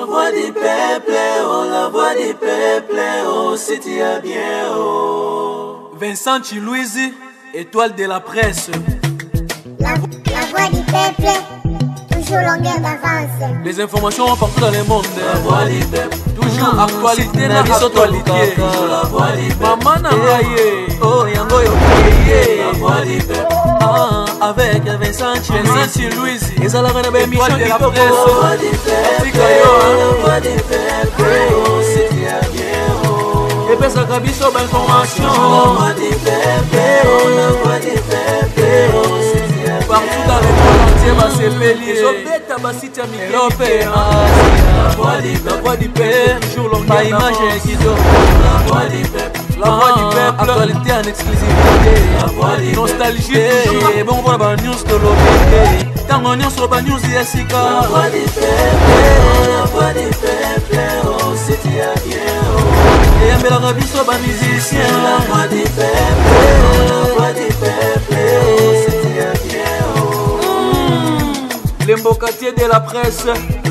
La voix du peuple, oh la voix du peuple, oh si tu as bien, oh. Vincent Chiluizi, étoile de la presse. La voix du peuple, toujours longueur d'avance. Les informations partout dans le monde. La voix du peuple, toujours actualité na actualité. Toujours la voix du peuple. Maman na ngai ye, oh yango yo ye. La voix du peuple. Ah, avec Vincent Chiluizi, ezalaka na ba émission de la presse. La voix du peuple, Tika yo, la voix du peuple, oh si tu as bien, oh. Epesaka biso ba information. La voix du peuple, oh la voix du peuple, oh si tu as bien. Partout dans le monde entier basepeli, ezobeta basite ya mikili, La voix du la voix du peuple, toujours longueur Ba image d'avance. kitoko. La voix du peuple, La voix du peuple, actualité en exclusivité. La voix du Nostalgie peuple. toujours. Bongo mpona ba news tolobi te. Ntango nyonso ba news ya sika. La voix du peuple, la voix du peuple, oh si tu as bien, oh. Eyambelaka biso ba musicien. La voix du peuple, la voix du peuple, oh si tu as bien, oh. Le mbokatier de la presse,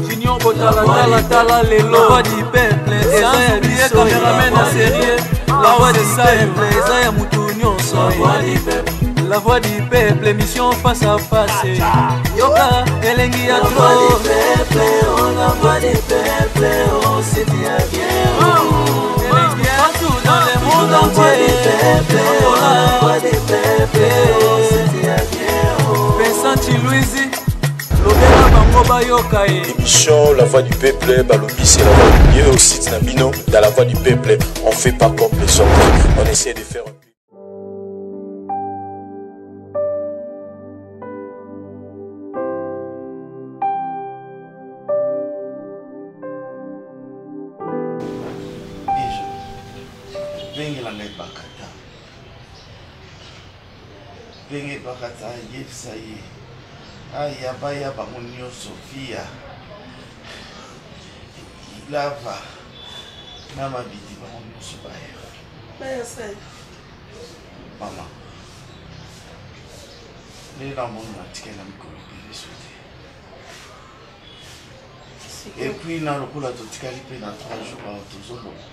Junior Botala tala tala lelo. La voix du peuple, eza ya biso, cameraman la na voix du série. La voix du peuple, eza ya mutu nyonso. La voix du peuple, La voix du peuple, émission face à face. Yoka elengi ya la voix du trop. peuple, oh la voix du peuple, oh si tu as bien, oh. Elengi partout dans le monde La voix du entier. peuple, oh la voix du peuple, oh si tu as bien, oh. Vincent Chiluizi, lobela bango bayoka ye. Émission La Voix du Peuple, Balobi, c'est la voix du mieux au site Nabino. Dans la Voix du Peuple, on fait pas comme les autres. On essaie de faire un peu. Bijo, bengela ngai bakata, benge bakata, yebisa ye aya baya bango nyonso via lava na mabidi bango nyonso baya. Mama, nde namoni natikali na mikolo ebele so te, epuis na lokola totikali mpe na 3 jours awa tozolonga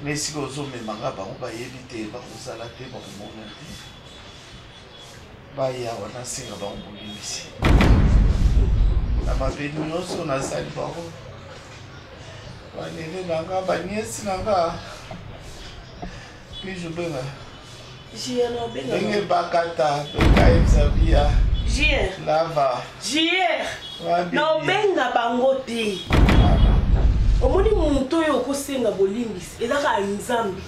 na esika ozomemanga bango, bayebi te, bakozala te, bakomona te. Baya wana, nasenga bango bolimbisi na mabe nyonso nasali bango, banene na nga, baniesi na nga. Bijo, benga ndenge bakata bekayebisa bia JR, lava JR, Mabidi. na obenga bango te. Omoni moto oyo okosenga bolimbisi eza kaka Nzambe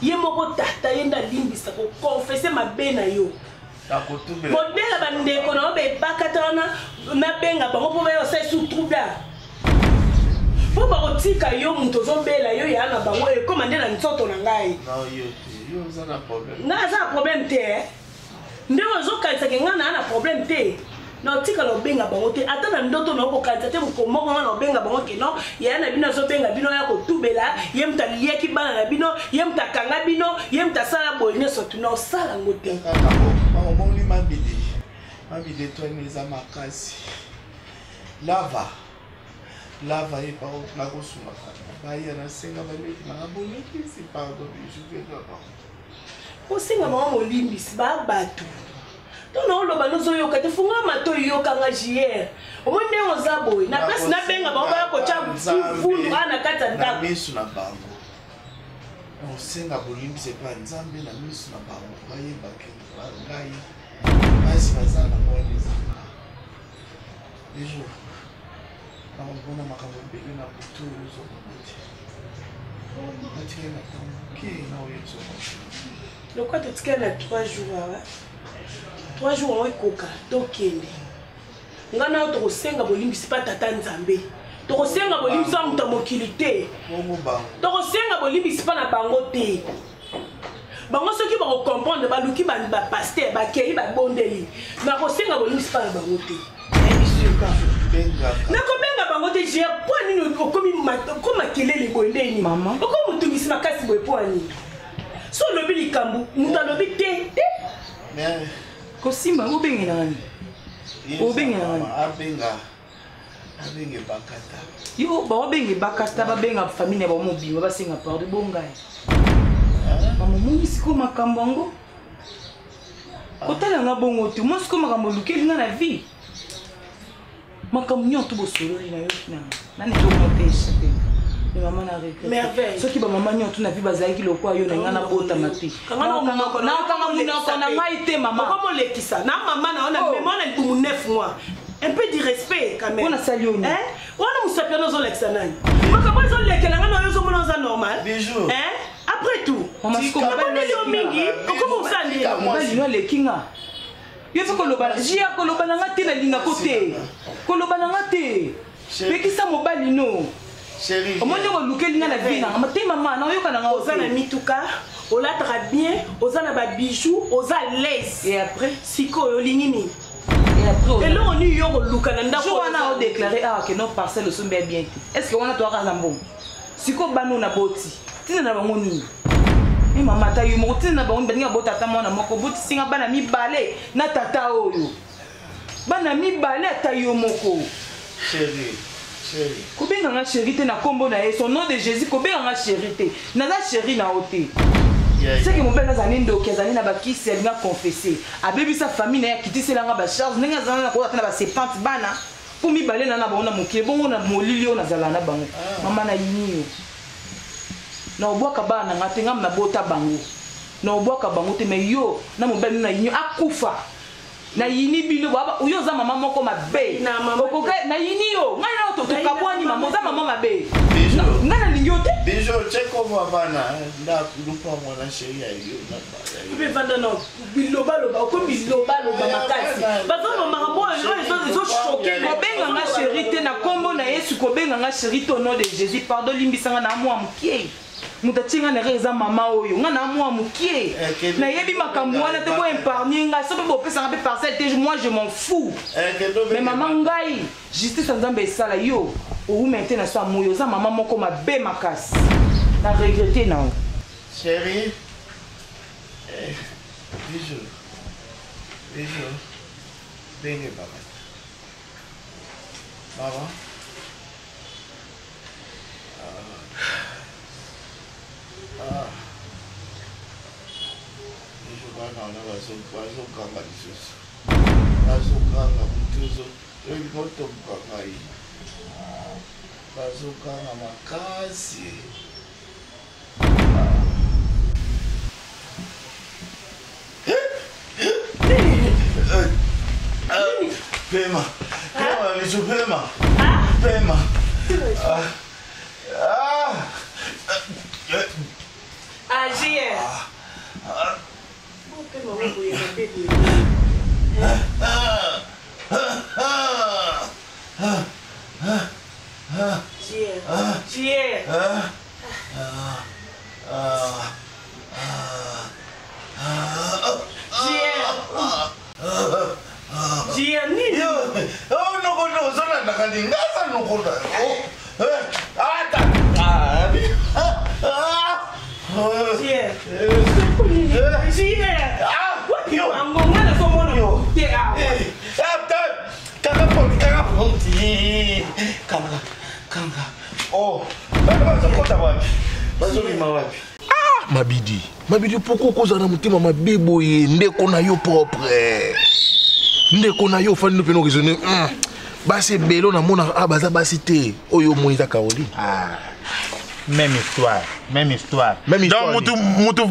ye moko, tata ye nde alimbisa, kokonfese mabe na yo. Nakotubela. Modele bandeko na yo bebakata wana, nabenga bango mpo baya osala esu trouble mpo bakotika yo moto ozobela yo ya na bango ekóma nde na nzoto na ngai. Na yo te, yo oza na problème. Ngai aza na problème te, eh. Ndenge ozokanisaka ngai naa na problème te, na otikala obenga bango te, ata na ndoto na okokanisa te moko moko nga na obenga bango ke non, yaya na bino azobenga bino ya kotubela ye, moto aliaki bana na bino, ye moto akanga bino, ye moto asala boye nyonso tu, na osala yango te. Kaka omoni mabidi, mabidi etwani eza makasi. Lava, lava ye nakosunga baya, nasenga baleki nanga bolekisi pardon, bijuvenga bango. Osenga bango molimbisi, baa bato to na oloba nozoyoka te, funga matoi, yokanga. JR, omoni ndenge oza boye, na place nabenga bango baya kotya fundu a na kati ya na ndako. Miso na bango, osenga bolimbisi epa Nzambe na miso na bango, bayebake ngai basi baza na wana ezanga dejo nakomona makambo ebele na butu oyo ozomona te, natikali na ntango moke na oyo ezomona. Lokwa totikali na 3 jours awa, 3 jours yango ekoka, tokende ngai na yo, tokosenga bolimbisi mpa tata Nzambe, tokosenga bolimbisi ya moto ya mokili te. Bongo bango? Tokosenga bolimbisi mpa na bango te. Bango soki bakocomprendre, baluki bapaster, bakei, babondeli. Nakosenga bolimbisi mpa na bango te, nayebisi yo kaka. Bengaka. Nakobenga bango te. Je mpo nini okomi okomi makelele boye? Nde nini? Mama. Okomi motungisi makasi boye mpo nini? So olobi likambo, moto alobi te te. Mais Kosimba, obengelaka nini? Obengelaka nini? Abenga. Nabenge bakata. Yo baobenge bakata, babenga famille na bango mobimba, basenga pardon bongai. Mama omoni sikoyo makambo yango kotala nga bongo te, omoni sikoyo makambo olukeli nga na vie, makambo nyonso to bosololi nayoki nanga nani tomonte échappe. Mais mama na regrette, soki bamama nyonso na vie bazalaki lokwa yo na ngai, nabotama te. Nakanga monoko na ngai te, mama. Okomolekisa na mama na yo na mema na libumu 9 mois. Un peu du respect quand même. Mpona sali yo nini? Wana mosapi wana ozolakisa nani? Makambo ezolekela ngai na yo, ozomona oza normal. Bijou. Hein? Après tout, Mama, sikoyo mobali obondeli yo mingi, okoma osala nini? Mobali no aleki nga. Yo mpe koloba jia, koloba na nga te, nalingako te, koloba na nga te. Pekisa mobali no. Chérie. Omoni ndenge olukeli nga na vie nanga te, mama, naoyoka na nga. Oza na mituka, olataka bien, oza na babijou, oza l'aise. Et après? Sikoyo olingi nini? Et après? Eloko nini yo koluka na ndako? Jour wana odéclare awa ke no parcelle osombi ya bien te. Est ce que wana toyaka na mbongo? Sikoyo bana oyo na boti, ntina na bango nini? E mama, ata yo moko, ntina na bango balingi babota ata mwana moko, botisinga bana mibale na tata oyo, bana mibale, ata yo moko. Chérie. Chérie. Kobenga nga chéri te na nkombo na ye, son nom de Jésus, kobenga nga chéri te, naza chéri na yo te. Seke mobali azali ndoki, azali na bakisi, alingi aconfesse, abebisa famille na ye, akitiselanga bacharge ndenge azala na koza ata na ba 70 bana mpo mibale na bango na mokili bongo na molili oyo nazala na bango. Mama, nayini yo, na obwaka bana na nga te, ngam nabota bango, na obwaka bango te. Mais yo na mobali no, nayini yo, akufa, nayini bino. Yo oza mama moko mabe. Na mama. Okoka nayini yo, ngai na yo tokabwani. Mama, oza mama mabe. Bijou. Ngai nalingi yo te. Bijou, check over bana ndako lupango na chérie ya yo na ya yo. Mpe vanda na bilobaloba, okomi bilobaloba makasi, bazoloba makambo oyo ezochoke. Kobenga nga chéri te na nkombo na Yesu, kobenga nga chéri te au nom de Jésus. Pardon, limbisa nga na mwa mokie. Moto atie nga na erreur eza mama oyo. Nga na mwa mokie, nayebi makambo wana te. Boépargne ngai, so mpe bopesanga mpe parcelle te, moi je m'en fous. Mais mama, ngai justice ya Nzambe esala yo owumela te na sa moi. Oza mama moko mabe makasi, na regrete na yo. Chérie. Eh, bijou. Bijou. Benge bakata. Mama. Ah. Ah. Bijou, bana wana bazokanga lisusu. Bazokanga mutu ezo elingi otomboka ngai. Bazokanga makasi. Pema, pema, Bijou, pema. Pema. Ah. Ah. Agir mpe mama boye mabe boye. Jier, Jier. Jier, Jier, nini? Oh, noko, ozolandaka nini? Nga aza noko na yo. Ata. Jier, Jier, yango nga nazomona te awa. Kanga ponti, kanga ponti. Kanga, kanga. Oh, bato bazokota wapi? Bazobima wapi? Mabidi, Mabidi, pourquoi okozala na motema mabe boye? Ndeko na yo propre, ndeko na yo ofandi mpe no raisonne. Basi ebele oyo namona, ah, baza basi te. Oyo omoni eza Caroline. Même histoire, même histoire. Même histoire. Donc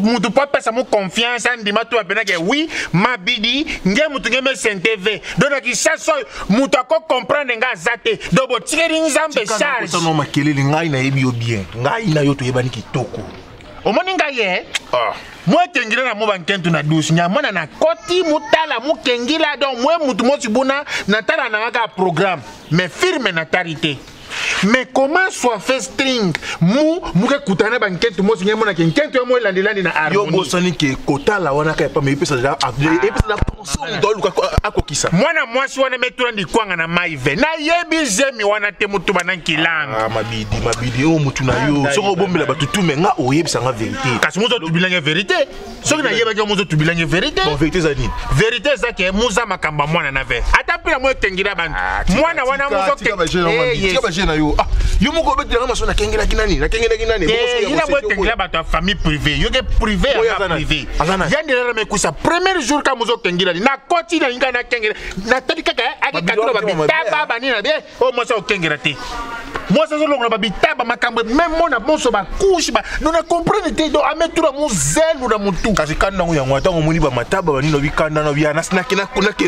mutu po apesa mo confiance, andima to apenake oui Mabidi nge mutu nge me sentv. Donc na Kinshasa oyo mutu akocomprendre nga aza te. Donc botikeli Nzambe charge. No makelele, ngai nayebi yo bien, ngai na yo toyebani kitoko. Omoni ngai ye mo ekengila na mo bankentu na douche nyamwana na koti mutala mukengila. Donc mwe mutu mosi buna natala na nga kaka programme, mais firme natali te. Mais comment soife string mu muke kutana na bankentu mosi nge monake nkentu ya mo elandilandi na Yo harmonie. bosani ke kotala wana kaka epamba epesa deja epesa deja pension moto aluka akokisa. Mwana mwasi wana metula likwanga na mai ve nayebi zemi wana te mutuba na nkilanga. Ah, mabidi mabidi oyo motu na yo soki obombela bato tu me nga oyebisanga vérité. Kasi mozotubilange vérité, soki nayebaki yo mozotubilange vérité. Bon, vérité eza nini? Vérité eza ke muza makambo ya mwana na ve ata mpila mo ekengela bantu mwana wana. Tika baje na yo. Ah, yo moko obetelanga maso, nakengelaki nani, nakengelaki nani? Yina mo ekengela bato ya famille privé, yoke privé Oyo yanga aza nani? privé. Aza nani? Yandelala mekusa premier jour ka mozokengela ni nakoti na inga nakengela natali kaka akekatula Mabidi wana babitaba banini na be oyo mwasi akokengela te, mwasi azolongola babitaba makambo meme mona bonso bakushe no na comprendre te, donc ametula mozelu na motu. Kasi kanda yango yango ntango omoni bamataba banini obi kanda na bia nakende.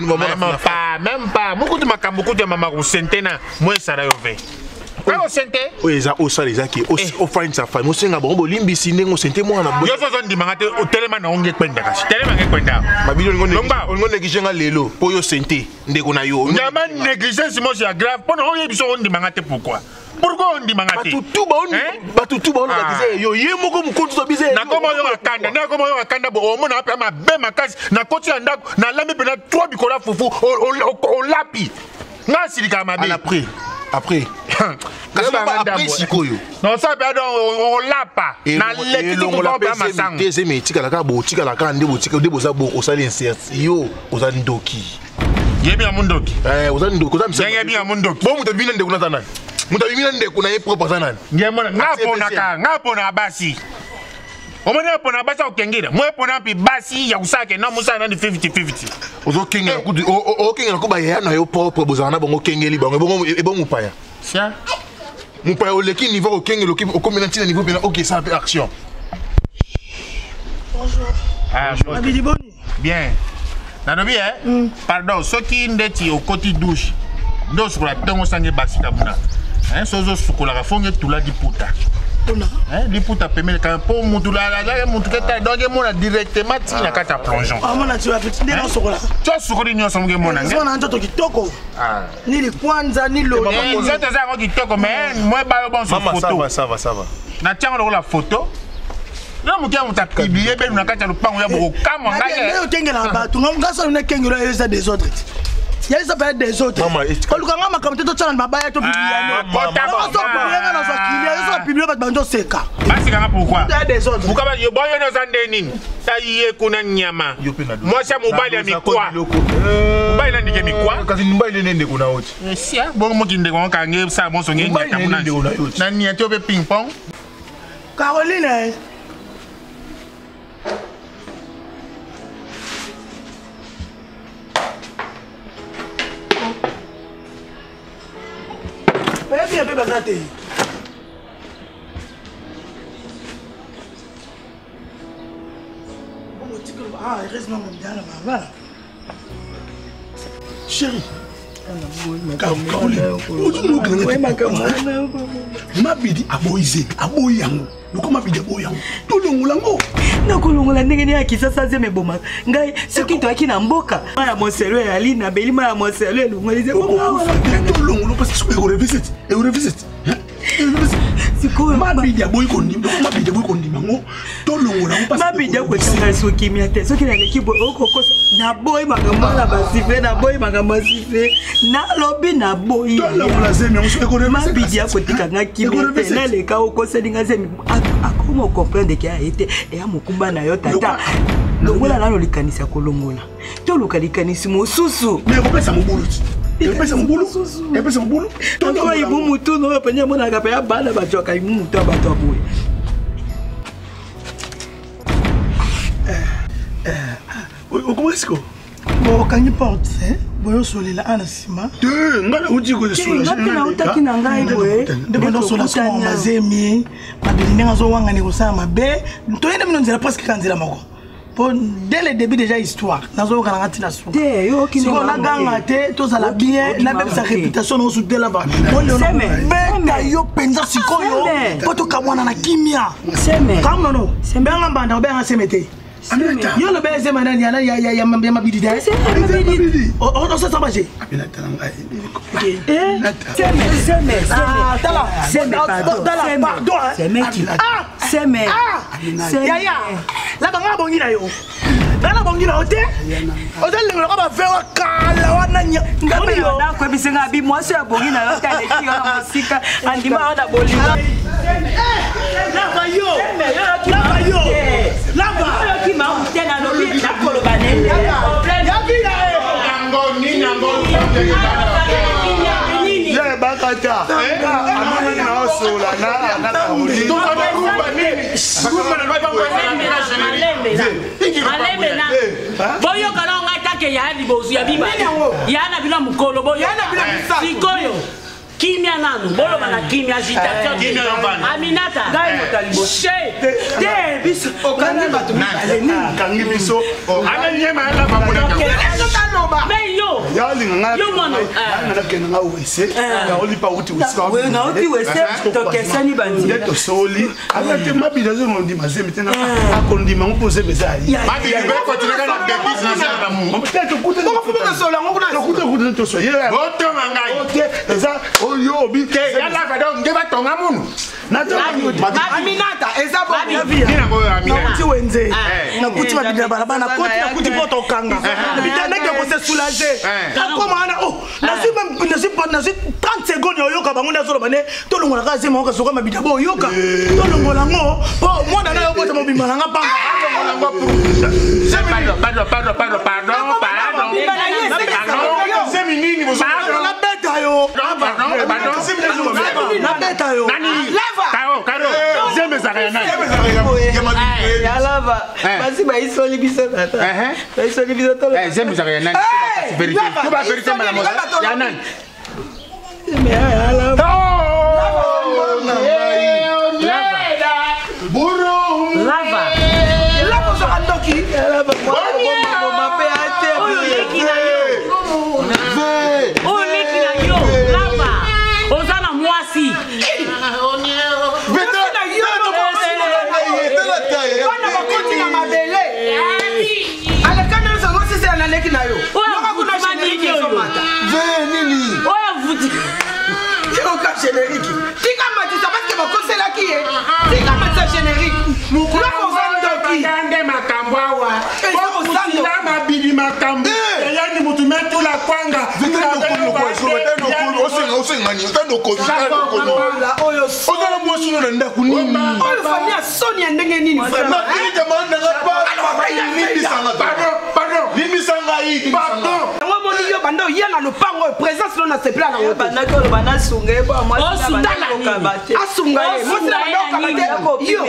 Même pas, même pas. Mokutu makambo kutu ya mama kosente na mo esala yo ve kaka osente. Oyo eza osala eza ke ofandisa fami, osenga bango bolimbisi ndenge osente mwana. Yo so ozondimanga te, otelema na onge ekwenda, kasi telema nge ekwenda. Mabidi Longba. olingo néglige nga lelo mpo oyo osente ndeko na yo. Nyama négligence mosi ya grave mpo na oyebi so ondimanga te. Pourquoi, pourquoi ondimanga te? Bato tu Hein? bato tu baolobakisa yo ye moko mokonzi to biso. Nakoma oyoka kanda, nakoma oyoka kanda bo omona mpe mabe makasi. Nakoti na ndako, nalambi mpena 3 bikolo ya fufu, olapi nga asilikaka mabe. Après après kasi Yeba après ndambo. sikoyo. Nosala mpe donc olapa naleki Elongola mpe mpe masango. te, zemi etikalaka bo otikalaka nde botika nde boza bo osali insert yo oza ndoki. Yebi ya mundoki. Eh, oza ndoki, oza misala. Ndenge yebi ya mundoki. Bo moto abimi na ndeko na aza nani? Moto abimi na ndeko na ye propre aza nani? Ngemona nga Atie ponaka nga ponaka basi, omoni epona basi akokengela mo epona mpe basi ya kosala ke na mosala nani 50-50. Ozokengela kutu okengela ko bayaya na yo propre bozala na bango, okengeli bango ebongo mopaya. Sia. Mopaya oleki niveau okengela, okomi na ntina niveau mpena okesala mpe action. Ah, Mabidi boni? Bien, nalobi e pardon, soki ndeti okoti douche nde osukola ntongo osangi basika kuna. So ozosukolaka fonge etula liputa. Mpona? Liputa pembeni kaka mpo mutu azalaki mutu ke tala, donc emona directement ti na kati ya plongeon. Amona ti wapi nde nasokola? Ti osukoli nyonso moke emona nge. Ozomona nzoto kitoko, ni likwanza ni loli. Nzoto eza yango kitoko, mais mo ebayo bonso. Mama, ça Photo va, ça va, ça va. natiango lokola photo yo moke ya moto apiblie benu na kati ya lopango ya bokokamwa Nde ngai. okengelaka bato, nga solo nekengelo yo eza desordre ti ya eza mpenza desordre. Mama, Oluka nga makambo te, totyana na mabaya, Ah, kota topublie nga nazwa kilia yo so bapublie bato banzo oseka. Basikanga pourquoi? Ya desordre. Pourquoi boyo no oza nde nini ta ye kuna nyama? Yo mpe Mwasi ya mobali ya mikwa, mobali nandike mikwa. Kasi mobali nde ndeko na yo ti. Sia bongo moki ndeko ngo kange sala bonso nge Mobali nyata nde muna ndeko na yo ti. na nyata yo mpe ping pong. Caroline. Oyebi mpe baza te. Ah, heureusement, mon bien, la maman. Chéri Caroline, Mabidi aboyi zemi, aboyi yango loko Mabidi aboyi yango, tolongola yango. Nakolongola ndenge nini ya Kisasa? Zemi ebomaka ngai. Soki toyaki na mboka, ma ya moselo eyali na beli, ma ya moselo elongoli zemi. Okokufa te, tolongola parce que ekorevise ti ekorevise ti. Sikoyo Mabidi aboyi kondima, loko Mabidi aboyi kondima yango, tolongola yango parce que Mabidi akotanga soki kimia te, soki naleki boye okokosa. Naboyi makambo wana basife, naboyi makambo ya sife, nalobi naboyi. Tolongola zemi yango soki ekorevise. Mabidi akotika nga kimia te, naleka okoseli nga zemi, akoma ocomprendre ke aye te eya mokumba na yo tata. Longola nano likanisi ya kolongola, toluka likanisi mosusu. Mais ekopesa mobulu ti, ekopesa mobulu, ekopesa mobulu. Tolongola ibu mutu no pene amonaka mpe ya bana bazwaka ibu mutu ya bato ya boye. Okoma siko. Bon, okangi porte boyosolela a na nsima. Te, ngai nauti. Nga mpe nautaki na ngai boye. Nde boyosola siko bazemi Mabeli ndenge azowangana kosala mabe. Toyende bino nzela presque kaka nzela moko po dès le début déjà histoire nazoyoka nanga ntina suka. Te, yo okende Sikoyo malamu naganga te. te, tozala bien, nabebisa malamu te. réputation na osutela Seme, beta yo mpenza sikoyo Seme. mpo tokamwana na kimia. Seme. Kamonono benga mbanda, obenga seme te. Yo loba ezema nani ya ya ya mabidi te. Osasa baje. Seme, seme, Ah, tala. Seme, pardon. Tala, pardon. Seme ki. Ah, Seme. Ah. Yaya. La banga bongi na yo. Nana bongi na yo te. Oza lengo lokola ba vewa kala wana nya. Nakoyebisa nga abi mwasi oyo abongi na yo te aleki yo na mosika andima yo na bolingo. Lava yo. Lava yo. Lava. Oyoki mamu te nalobi nakoloba nene. Yango nini yango? Ye bakata. Amoni na osola na na Caroline. Malembe na boyoka na ngai take ya liboso ya mibale ya na bino mokolo boyoka sikoyo kimia nanu boloba na kimia agitation te aminata ngai moto ya liboso te biso okangi bato mibale nini Kangi biso. Me yo yalinga ngai Yo mwana, nakende nga wese Caroline pa uti wese nauti wese tokesani banzela nde tosoli ata te mabidi azondima zembe te akondima ngo mpo zembe eza ye Botonga ngai. eza oyo obi Yalaka donc nge batonga munu. Aminata eza Nakuti wenze nakuti mabidi na balabala nakoti nakuti mpo tokanga bitandaki ya kose soulage nakoma wana o nazwi 30 seconde ya oyoka bango nde azoloba nde tolongola kaka zema oka soka mabidi abo oyoka tolongola ngo mpo mwana na yo bota mobimba nanga pamba Pardon, pardon, pardon, pardon, pardon, pardon. Zemi nini bozo nabeta yo Pardon, pardon. nabeta yo Nani? Karo, Karo. Zemi ezalaka ya nani? Yalava basi baisoli biso tata baisoli biso tolo Eh, zemi ezalaka ya nani? Vérité. Tuba vérité mbala moto. Ya nani? Lava. Lava ozwaka ndoki. Oyo leki na yo. Oyo leki na yo. Lava. Oza na mwasi. Bana bakoti na mabele. Aleka nyonso ozosisela na leki na yo. Oyo Yoka kuna avutuma générique nini oyo? ezomata. Oyo avuti. Yoka générique. Tika matisa parce que bakoselaki ye. Tika matisa générique. Lava oza ndoki. Nde makambo awa. Eza oza ndoki. Bokutila mabili makambo. Eyani mutu metula kwanga. Oyo ozala mwasi oyo na ndako nini oyo famille ya soni ya ndenge nini vraiment? Pardon, pardon. limbisa ngai Pardon. Yango omoni yo banda oya na lopango oyo présence no nasepela nango te. bandaki oloba nasunga ye mpo mwasi Osunga na nini? bandakokaba te Asunga ye. Mwasi na Osunga ye banda okaba na te. nini? Yo.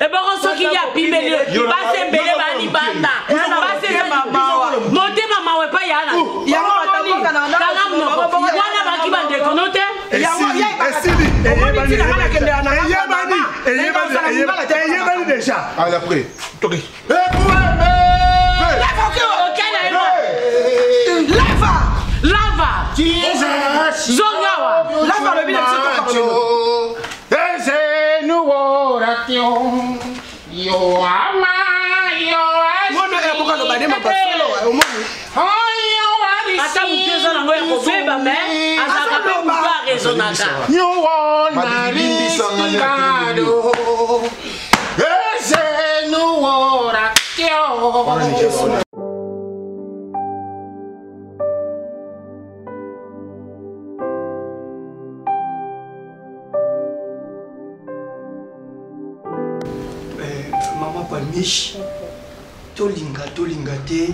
Ebongo soki ye apimeli yo basi ebele balibanda basi eza motema mawa epai ya na Yango omoni. kanga monoko wana baki bandeko no te Yango ye esili Omoni ntina nga nakendela na nga eyebani eyebani déjà Allez, après. Toki. Lava oke oke na ye Lava. lava zonga awa Lava alobi na biso toka lelo. Mwana oyo aboka loba nde mabasolo omoni. ata motu eza nango ya kobeba me azalaka mpe motu arezonaka Mama Palmiche, tolinga tolinga te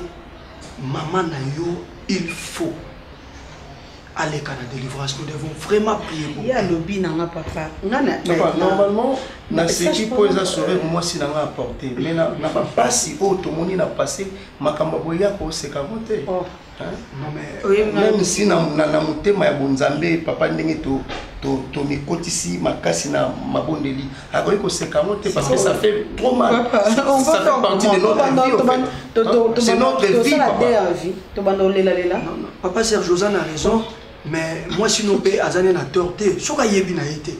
mama na yo il faut aleka na délivrance. Nous devons vraiment prier pour ye alobi na nga papa nga na Papa, normalement naseki Sache mpo pas eza sourire mwasi na nga apporte mais na bapasi oyo tomoni na passé makambo ya boye ya koseka ngo te. Hein? Oyebi nga- Même si na motema ya bonzambe papa ndenge tomikotisi makasi na mabondeli akoki koseka yango te parce que ça fait trop mal. Papa, Ça on va fait faire partie de comment? notre vie, au fait. Hein? C'est notre vie, tosala papa. de ya vie tobanda olelalela. Papa Serge oza na raison mais mwasi no mpe aza nde na tort te soki ayebi na ye te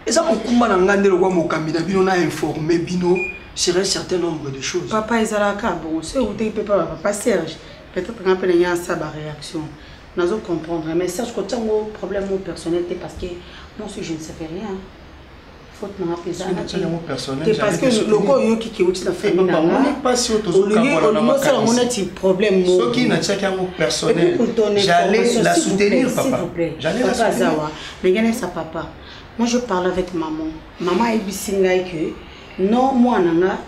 eza mokumba na ngai nde lokwa mokambi na bino na informe bino. sur un certain nombre de choses. Papa ezalaka bon, so eutaki mpe pa papa Serge, peut-être nga mpe ndenge asala baréaction nazo comprendre, mais Serge kotia yango problème mo personnel te, parce que moi aussi je ne savais rien, faute nanga mpe eza te, parce que loko oyoki ke euti na famille na nga, olingi osala yango neti problème. Soki natiaki yango personnel, j'allais la soutenir, papa, j'allais la soutenir. Azawa ndenge nayesa papa, moi je parle avec maman, maman ayebisi ngai que non, mwana nga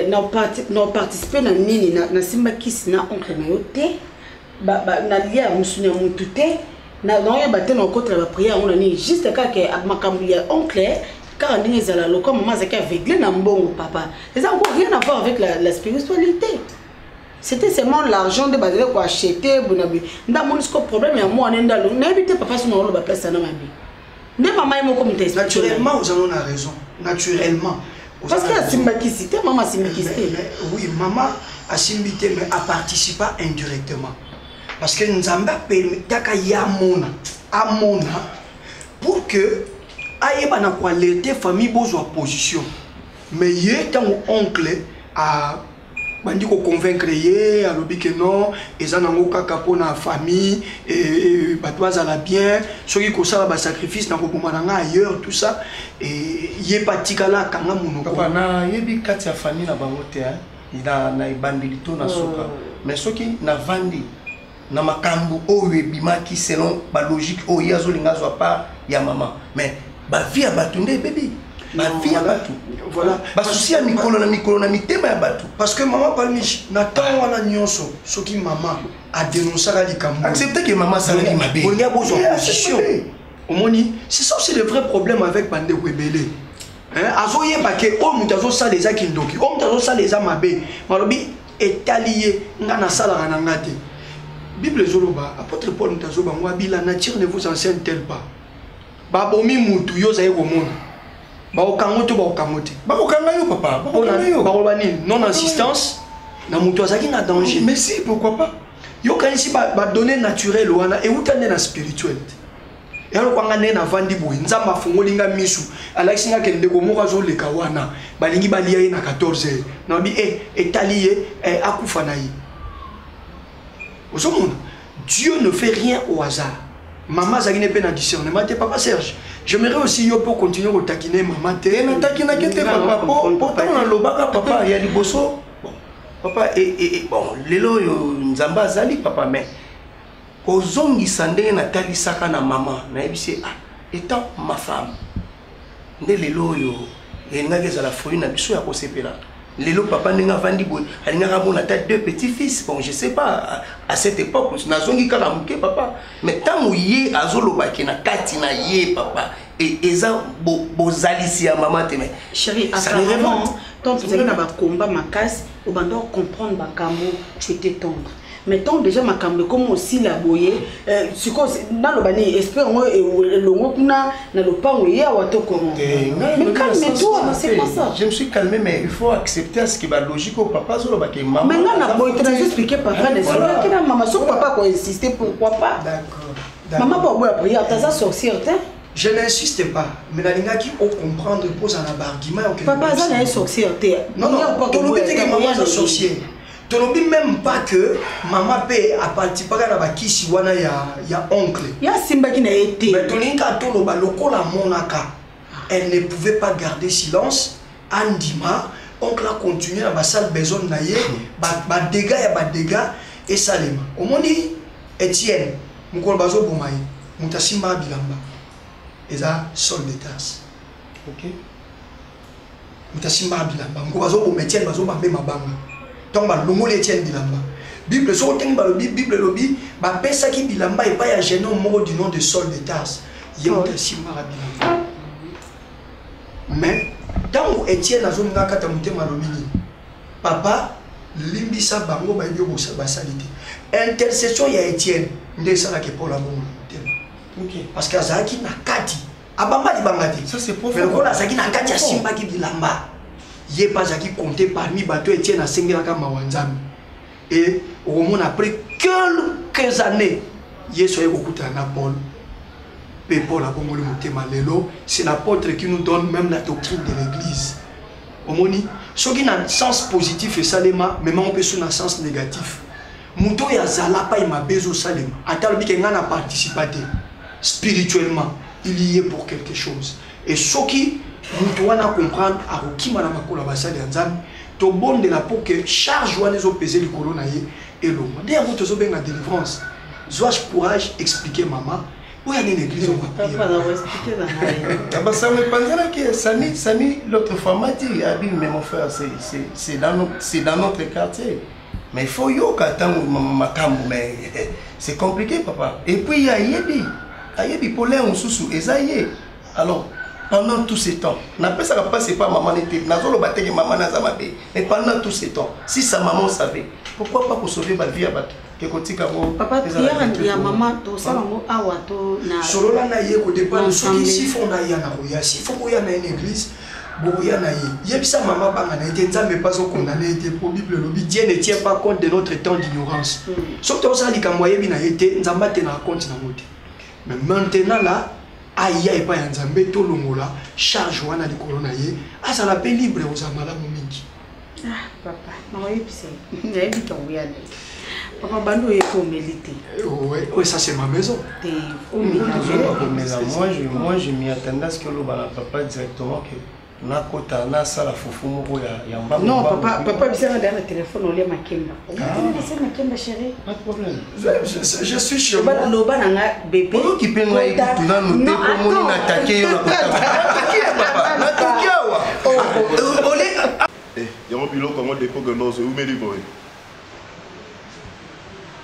na participe na nini, nasimba kisi na oncle na yo te, nalia mosuni ya motu te, naoyeba te, na okotela baprière yango na nini, juste kaka makambo ya oncle, kaka ndenge ezala lokola mama azalaki aveugle na mbongo. Papa, eza encore rien à voir avec la spiritualité, c'était seulement l'argent nde bazali koacheter bona boye. Nde amoni siko problème ya mwana nde alongi, nayebi te papa, soki naoloba place ana mabe nde mama ye moko moto. Naturellement ozali na raison, naturellement. Parce que asimbakisi te, mama asimbikisi te. Oui, mama asimbi te, mais aparticipa indirectement, parce que Nzambe apermettaka ye amona, amona pour que ayeba na koalerte famille, bozwa position. Mais ye ntango oncle bandi koconvaincre ye, alobi ke non, eza nango kaka mpona famille, bato bazala bien, soki kosala basacrifice na koboma na nga ailleurs, tout ça, ye mpe atikala akanga monoko. Papa, nayebi kati ya famille na bango te, na ebandeli to na suka, mais soki navandi na makambo oyo ebimaki selon balogique oyo ye azolinga azwa part ya mama, mais bavie ya bato nde ebebi, bavie ya bato, voilà, basusi ya mikolo na mikolo na mitema ya bato. Parce que mama Palmiche, na ntango wana nyonso, soki mama adénonçaka likambo, accepte ke mama asalaki mabe, bolingi abozwa position. Omoni, c'est ça aussi le vrai problème avec bandeko ebele. Azoyeba ke oyo moto azosala eza kindoki, oyo moto azosala eza mabe, malobi etali ye, nga nasalaka na nga te. Bible ezoloba, apôtre Paul moto azoba ngo abi: "La nature ne vous enseigne-t-elle pas?" Babomi mutu, yo ozali komona, bakokango to bakokango te? Bakokanga yo, papa, bakokanga yo. Bakoloba nini? Non assistance na moto azalaki na danger. Mais si, pourquoi pas? Yokanisi badonnées naturelle wana euta nde na spirituel te. Eloko nga nde navandi boye, Nzambe afungoli nga misu, alakisi nga ke ndeko moko azoleka wana, balingi balia ye na 14 heures, nabi e etali ye, akufa na ye. Ozomona, Dieu ne fait rien au hasard. Mama azalaki ne mpe na discernement te. Papa Serge, j'aimerais aussi yo mpo continuer kotakine mama te. Natakinaki te, papa, po ntango nalobaka, papa, ya liboso, bon papa, bon, lelo oyo Nzambe azali, papa, mais kozongisa ndenge natalisaka na mama, nayebisi, ah, étant ma femme, nde lelo oyo elingaki ezala fruit na biso ya kosepela. Lelo papa, ndenge avandi boye, alingaka amona ata deux petits fils. Bon, je sais pas, à cette époque nazongi kaka moke, papa, mais ntango ye azolobaki na kati na ye, papa, eza bozalisi ya mama te, mais Chéri, apparemment tant tozalaki na bakomba makasi, obanda comprendre makambo, tu étais tendre, mais tant déjà makambo ekoma osila boye, sikoyo naloba nini? Esprit yango elongo kuna na lopango, ye awa to comment? Mais calme-toi, c'est pas ça. Je me suis calmé, mais il faut accepter à ce que balogique oyo papa azolobaka, mama. Mais nga na boye te, nazo expliquer papa, nasolaki na mama. Soki papa koinsiste, pourquoi pas? Mama po aboya prière, taza sorcière te. Je n'insiste pas, mais nalingaki ocomprendre mpoza na baargument. Papa aza na ye sorcière te. Non, non, tolobi te ke mama aza sorcière, tolobi même pas que mama mpe aparticipaka na bakisi wana ya oncle. Ye asimbaki na ye te. Mais tolingi kaka toloba lokola amonaka, elle ne pouvait pas garder silence, andima oncle acontinue na basale besogne na ye, badégâts ya badégâts esalema. Omoni Etienne, mokolo bazoboma ye, moto asimbaka bilamba eza Saul de Tarse. Moto asimbaka bilamba moko, bazoboma Etienne, bazobambe mabanga. Ntango balongoli Etienne bilamba, Bible soki otengi, balobi, Bible elobi bapesaki bilamba epai ya jeune homme moko du nom de Saul de Tarse, ye moto asimbaka bilamba. Mais ntango Etienne azolinga kata motema, alobi nini? "Papa, limbisa bango, bayebi oyo basali te." Intercession ya Etienne nde esalaki Paul abongola motema, parce que azalaki na kati, abamba libanga te, mais lokola azalaki na kati, asimbaki bilamba, ye mpe azalaki compté parmi bato Etienne asengelaka mawa Nzambe. Et okomona après quelques années, Yesu aye kokutana na Paul, mpe Paul abongoli motema. Lelo c'est l'apôtre qui nous donne même la doctrine de l'église. Omoni, soki na sens positif esalema, mema mpe so na sens négatif. Moto oyo azala pai mabe ezosalema, ata alobi ke ngai na participa te, spirituellement, il y est pour quelque chose. Et soki moto wana comprendre, akokima na makolo ya basali ya Nzambe, tobondela pour que charge wana ezopese likolo na ye elongwa. Nde yango tozobenga délivrance. Zwa courage, expliquer mama, oyo nini église on va prier. Ah bah, ça me pensait que Samy, Samy, l'autre fois m'a dit, Abi, mais mon frère, c'est dans, dans notre quartier. Mais il faut yoka tango makambo, mais c'est compliqué, papa. Et puis il y a Yebi. Ayebi Paulin Oussoussou, et ça y est. Alors, pendant tout ce temps, napesaka pas c'est pas maman n'était, nazoloba te que maman naza mabe. Mais pendant tout ce temps, si sa maman savait, pourquoi pas pour sauver ma vie à bato? Que kotika ngo. Papa, prière ya maman tosala yango awa to na solola na ye kodependre soki sifo na ye na koya sifo koya na ye na église bokoya na ye yebisa mama banga na ye te nzambe mpe azokondane ye te po bible elobi dieu ne tient pas compte de notre temps d'ignorance soki tokosala likambo ayebi na ye te nzambe atenaka compte nango te mais maintenant là aya epai ya nzambe tolongola charge wana likolo na ye azala mpe libre kozala malamu mingi. Ah, papa, nakoyebisa ye. Nayebi ntango ya nde. Papa, bando oye ko omeli te. Ouais, ouais, ça c'est ma maison. Te, omela. Komela, moi je m'y attendais à ce que oloba na papa directement que nakota nasala fufu moko ya mbangu. Non, papa, papa bisanga ndaya na telefone olia makemba. Olia makemba chérie. Pas de problème. Je suis chez moi. Loba na nga bébé. Oyoki mpe ngai kutu nanu te po moni natake yo na kotaka. Papa, natoki awa. Ole Eh, yango biloko yango depo que nozo eumeli boye.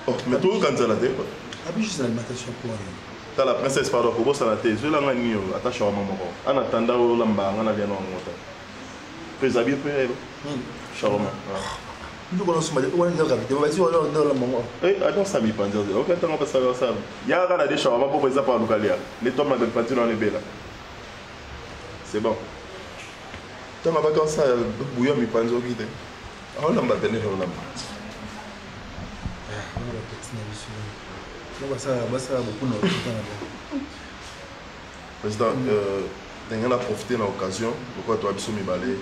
Oh, mais toyoka nzala te. Abi juste l'alimentation pour rien. Tala princesse pardon kobosana te zwela nga nini oyo ata shawarma moko. En attendant olamba nga na lia na yango ta. Mpe eza bien mpe elo. Shawarma. Biloko na osomba wana nde gravité basi wana nde olamba yango. Eh, attends ça mi panza. Ok, ntango basala basala. Yaka na de shawarma mpo eza pa lukalia. Le toma de panzi na ebela. C'est bon. Ntango abaki osala bouillon mipanzi oki te. Aolamba pene olamba. Wana bapeti na biso basala basala beaucoup na lokuta na bango. Président, ndenge na profiter na occasion lokola toya biso mibale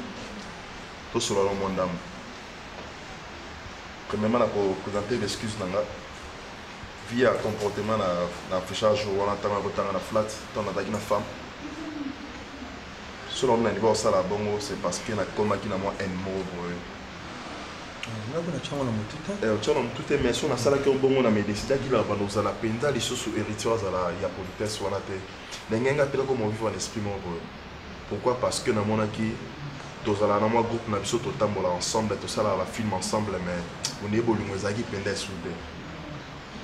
tosolola no mwa ndambo. Premièrement na kopresente l'excuse na nga via comportement na affichage wana ntango ya kotanga na flat ntango nazalaki na femme. Soki nakomi na niveau ya kosala bongo c'est parce que nakomaki na mwa haine moko boye. Nga mpe natya yango na motu te. Otya na motu te, mais soki nasalaki yango bongo na me décidaki la banda ozala mpenza lisusu héritier azala ya politesse wana te. Ndenge nga mpe nakoma vivre na esprit moko boye. Pourquoi? Parce que namonaki tozala na mwa groupe na biso totambola ensemble, tosalaka ba film ensemble, mais ondeye bolingo ezalaki mpenza esu te.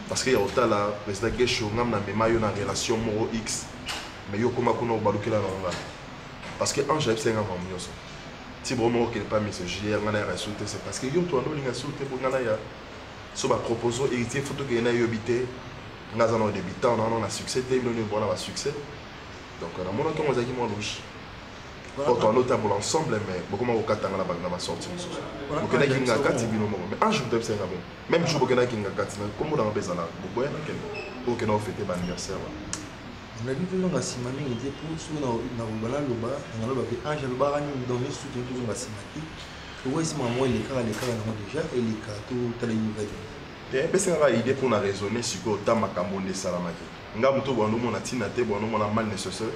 Parce que ya kotala président Gesho ngam na mema yo na relation moko X, mais yo okoma kuna obalukela na nga. Parce que Ange ayebisaki nga makambo nyonso. Ti bango moko okende pa Monsieur JR nga na ya su te, c'est parce que yo moto wana olinga su te po nga na ya so ba propose héritier faut tokende na yobi te. Nga aza na débutant na wana na succès te, bino nini bona ba succès. Donc namonaki yango ezalaki mwa louche. Po toanda otambola ensemble mais bokoma kokatanga na ba na sortie mosusu. Bokendaki nga kati bino moko. Mais Ange moto ayebisaki nga bongo. Même jour bokendaki nga kati na kombo na nga mpe ezala boboya nakende. Po okenda ofete ba anniversaire wana. Nalingi tozonga nsima mingi te mpo soki nakoloba naloba naloba mpe ange alobaka nini donc nyonso tolingi tozonga nsima te tokoki nsima yango elekaka elekaka nango déjà eleka totala nouvelle. Te epesi kaka idée mpo na raisonner sikoyo ta makambo nde esalamaki nga moto bwando omona ntina te bwando omona mal nécessaire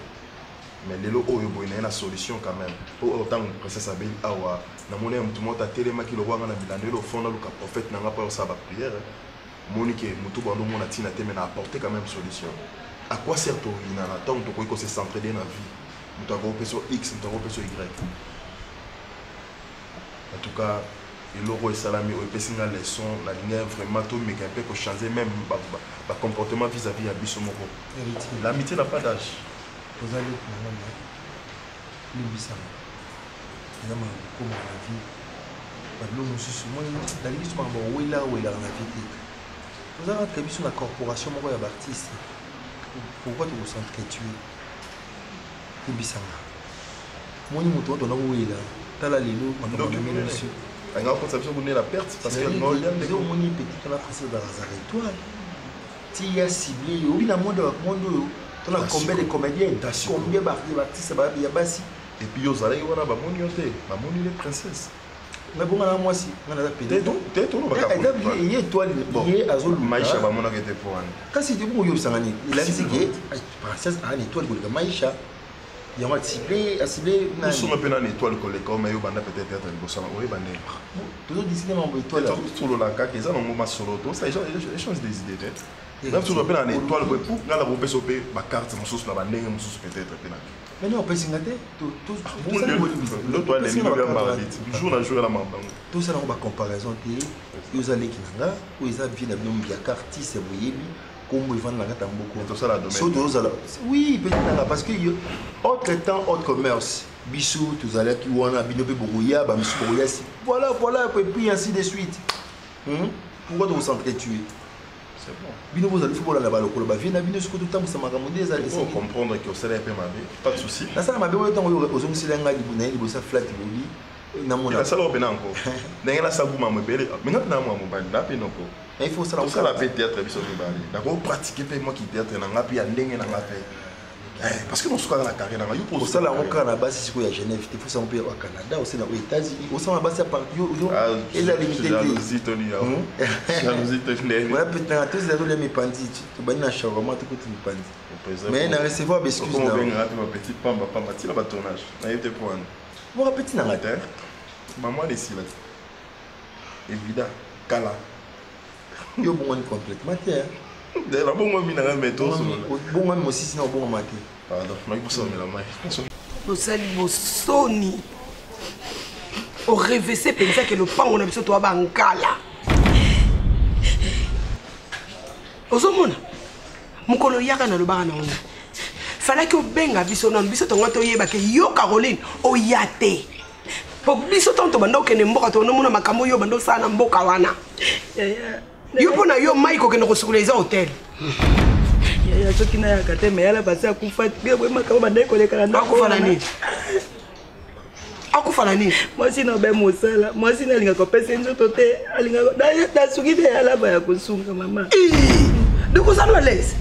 mais lelo oyo boye naye na solution quand même mpo oyo ntango princesse abeli awa namoni ya moto moko atelemaki lokola nga na bilanda elo fond naluka prophète na nga mpo osala baprière moni ke moto bwando omona ntina te mais na apporter quand même solution. À quoi sert toyinana ntango tokoki kose s'entraider na vie? Moto akopesa x, moto akopesa y. En tout cas eloko esalami oyo epesi nga leçon, nalingi vraiment tomeka mpe kochanger même bacomportement vis-à-vis ya biso moko. L'amitié n'a pas d'âge. Oza leki na nga mais limbisanga eza makambo ekoma na vie babilo mosusu moni nalingi biso makambo owela owelaka na vie te. Toza kaka biso na corporation moko ya baartiste, pourquoi tokosentretue? Limbisanga moni moto wana tona kowela tala lelo makambo amemeli biso. Anga okotisa biso kuna la perte parce que nde omoni petit wana français azalaka étoile ti ya ciblé yo obi na monde monde oyo tona combien de comédiennes, combien d'artistes ya basi. Et puis yo ozalaki wana, bamoni yo te, bamoni les princesses. Nga bonga na mwasi, nga naza pede. Te, tolobaka. Ye étoile, ye azoluka. Maisha bamonaka ete po wana. Kasi te bongo oyebisanga nini? Elakisi ke princesse aa na étoile koleka Maisha. Yango asible, asible. Osonga mpe nani étoile koleka oma yo banda peut-être théâtre liboso na oyeba ndenge. Tozodisine mambo étoile. Tosolola kaka, eza nango masolo, tosala échange des idées te. Même soki mpe na étoile boye, pour nga na kopesa mpe bacarte mosusu na bandenge mosusu peut-être mpe na. Mais non, opesi nga te. Jour na jour na mabango. Tosala yango bacomparaison te. Oyo eza leki na nga, oyo eza vie na bino mbiaka artiste ya boyebi kombo evanda na kati ya mboka. So tozala oui petit nanga, parce que autre temps, autre commerce. Biso tozalaki wana, bino mpe bokoya, bamisu bokoya si voilà voilà, et puis ainsi de suite. Pourquoi tokosentretuer? C'est bon. Bino bozali fo bolanda balokolo bavie na bino. Soki totambwisa makambo nde ezali. Comprendre que osala mpe mabe, pas de souci. Nasala mabe oyo ntango oyo ozongisela ngai na ye liboso ya flat bobi namona. Nasala oyo mpe nango ndenge nasala mama ebele, me nga mpe na mwa mobali na mpe noko. Il faut osala. Tosala mpe théâtre biso mibale, nakopratike mpe mwaki théâtre na nga mpe ya ndenge na nga mpe, parce que nosukaka na carré nanga yo. Osala yango kaka na basi sikoyo ya Genève te, fosala mpe ya Canada, osala oyo États-Unis, osala na basi ya partout, eza limité te. Wana mpe tanga tozela tolia mipanzi, tobandi na shawarma, tokoti mipanzi, mais na recevoir baexcuse. Obengaka mpe bapetit pamba pamba tina batournage nayebi te po wana. Moko petit nanga te. Mama esila évident kala. Yo bongwani complètement te. Nabongwami nanga, me tosolola. Bongwami mosisi na obongwama te. Pardon, naki kosomela mai. Bosali bosoni, orevese mpenza ke lopango na biso toya bankala. Ozomona mokolo yaka nalobaka na wana, falaki obenga biso nano, biso tongo toyeba ke yo Caroline oya te, po biso ntango tobanda okende mboka, tonomona makambo oyo banda osala na mboka wana. Yo mpo na yo mai kokende kosukola eza hotel. Yaya, soki nayaka te, me yala basi akufa boye, makambo bandaki koleka na ndako. Akufa na nini? Akufa na nini? Mwasi na obe mosala, mwasi na alingaka kopesa nzoto te, alingaka nasuki te, yalaba ya kosunga mama. Donc oza no alaise?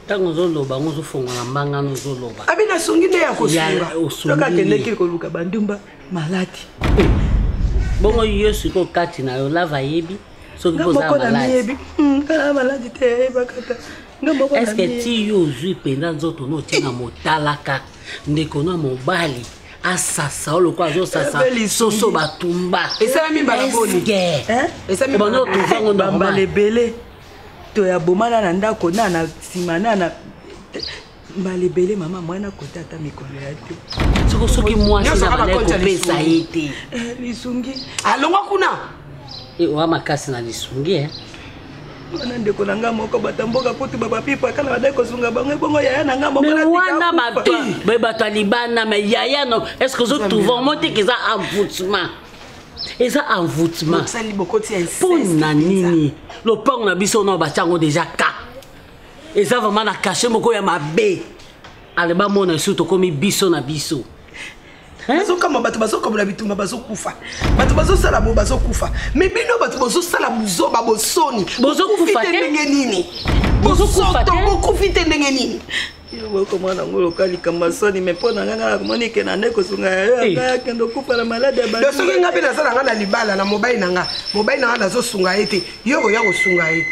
Ntango ozoloba ngo, ozofongola mbanga no, ozoloba. Abi nasungi nde ya kosunga. Soki akendeki koluka bandumba maladi. Bongo yo sikoyo kati na yo lava ayebi soki mpo maladi? Kala maladi te, ayebaka ta. Est-ce ti yo ozwi mpenza nzoto no otie na motalaka ndeko na mobali asasa oyo lokola azosasa soso batumba? Esalami mbala boni? Banda otovango. Bambala ebele toya bomana na ndako na na nsima na na mbala ebele. Mama mwana kota ata mikolo ya te. Soko soki mwasi na banda kopesa ye te. Lisungi. Alongwa kuna. Oa makasi na lisungi. Wana ndeko na nga moko, bato mboka kutu babapipaka na badai kosunga bango, ebongo yaya na nga moko. Wana bato bato ya libanda, me yaya no, est ce que ozotrouve omo te ke eza envoûtement? Eza envoûtement mpo na nini? Lopango na biso no batiango déjà ka eza vraiment na cachet moko ya mabe. Ale bamona esu tokomi biso na biso. Nazokamba bato bazokabola bitumba, bazokufa, bato bazosala bo bazokufa, me bino bato bozosala buzoba, bosoni. Bozokufa te ndenge nini? Bosoto, bokufi te ndenge nini? Bokomona yango loka likambo soni, me mpo na nga, nga nakomoni ke na nde kosunga yayo anga akende okufa na maladi ya. Do soki nga mpe naza na nga na libala na mobali na nga, mobali na nga nazosunga ye te, yo koya kosunga ye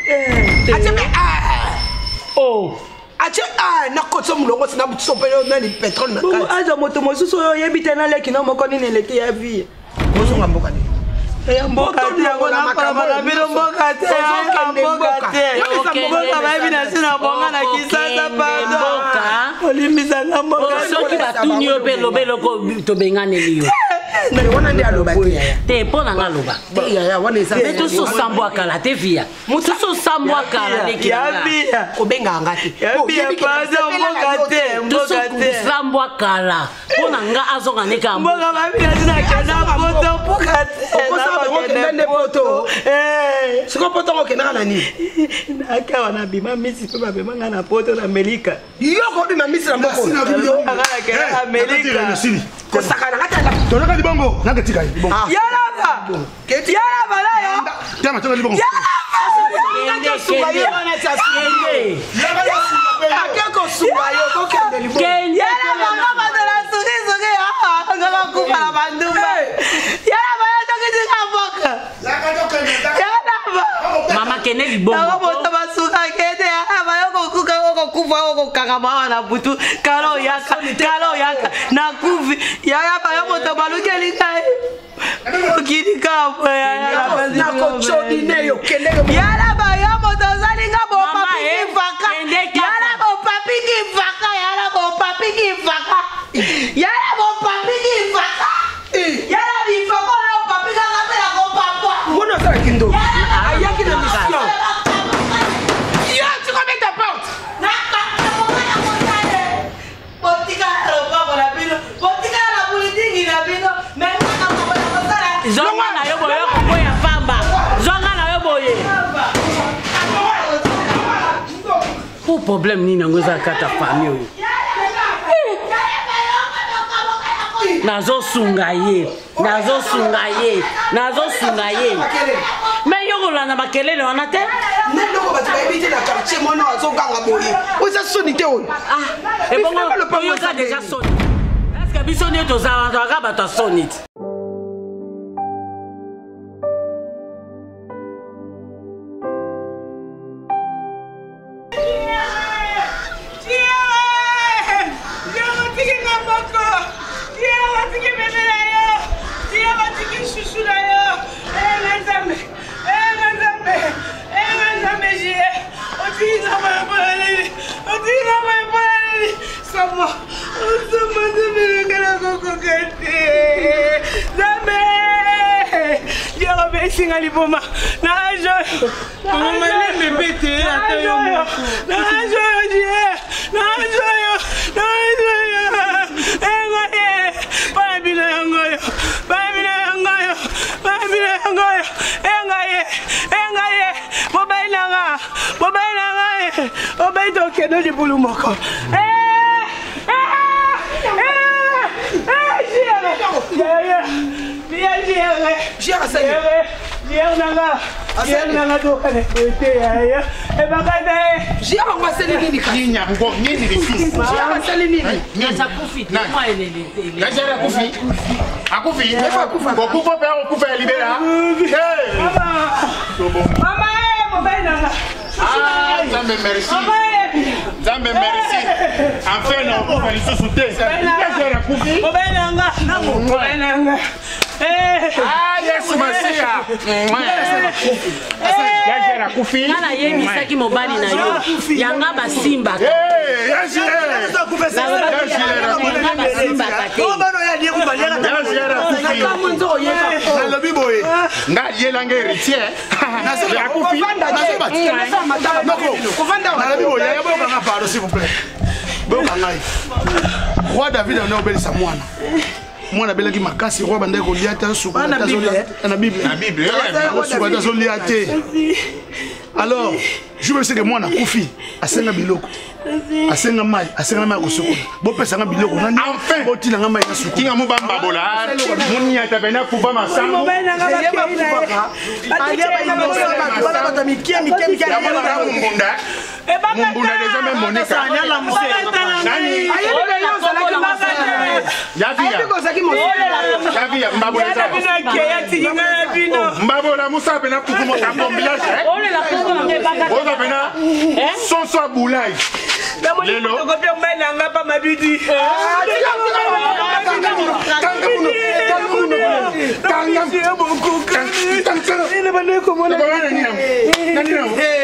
atie mpe atie nakotisa molongo si nasopeli nani pétrole na kati. Azwa moto mosusu oyo oyebi te, naleki no moko nini eleki ya vie. Ozonga mboka nini? Ya mboka te, yango napalama na bino, mboka te, mboka te, mboka bayebi na si na bonga na Kisasa. Pardon, olimbisanga mboka. Soki batuni yo mpe loba eloko tobenganeli yo. Wana nde aloba te yaya. Te, mpo na nga aloba. Te yaya, wana eza. Me tososambwa kala te, via tososambwa kala leki. Kobengaka nga te. Tososambwa kala, mpo na nga azonga ndeka. Mboka bayebi na si nakenda poto, mboka te. Okosala bango okenda nde poto. Sikoyo poto ngo okendaka na nini? Nakawa nabima misi mpe babema nga na poto na Amerika. Yo kobima misi na mboko Amerika. Kosakana nga tala. Tonaka libongo nanga tika ye libongo. Yalaba yalaba nayo. Tema tona libongo. Ake kosunga yo, kokende libongo. Yalaba nga bato na sukisuki. tozala bandumba. Yala bayo tokitika mboka. Mama kende libongo. Yango moto basuka kende yala bayo kokuka okokufa okokangama awa na butu kala oyaka kala oyaka nakufi yaya bayo moto balukeli ngai mokili kambo yala bayo moto ozalinga bopapiki vaka yala bopapiki vaka yala bopapiki vaka yala bopapiki vaka yala bifaka oyo papikaka mpe na kopapwa mona asalaki ndoki ayaki na mission yo tikobeta porte botikala na lopango na bino botikala na bulidingi na bino zonga na yo boye okokwea pamba zonga na yo boye po problème nini yango eza kata famille oyo nazosunga ye nazosunga ye nazosunga ye me yo kolanda makelele wana te nde eloko bato bayebi te na quartier mwana azoganga boye oyo eza soni te oyo ah, ebongo oyoka deja soni eske biso nde tozalaka bato ya soni te Esinga liboma na age oyo malembe mpe te ata yo moko na age oyo die na age oyo na age oyo engaye bana bino yango oyo bana bino yango oyo bana bino yango oyo engaye engaye mobali na nga mobali na nga mobali tokende libulu moko Akufi kokufa mpe akokufa ya libela mama mobali nanga Ah, nzambe merci nzambe merci enfin na okufa lisusu te akufi mobali nanga mobali nanga Ah, yesu masiya yajere akufi nga nayebisaki mobali na yo yanga basimbaka nalobi boye nga aliyelanga héritier akufi nalobi boye yaya boyokanga pardon s'il vous plaît boyoka ngai roi david ane obelisa mwana mwana abelaki makasi roi bandaki kolia te azosukola na bible azosukola te azolia te alors jour oyebiseke mwana akufi asenga biloko asenga mai asenga mai ya kosukola bopesa nga biloko nani botina nga mai ya sukola mubambabola muniata pena kufa masangu mumbunda mumbunda deja me monika nani yavia mbabola musa pena kufu mota kombilage oza pena sonso ya bulai lelo mobali na nga pa mabidi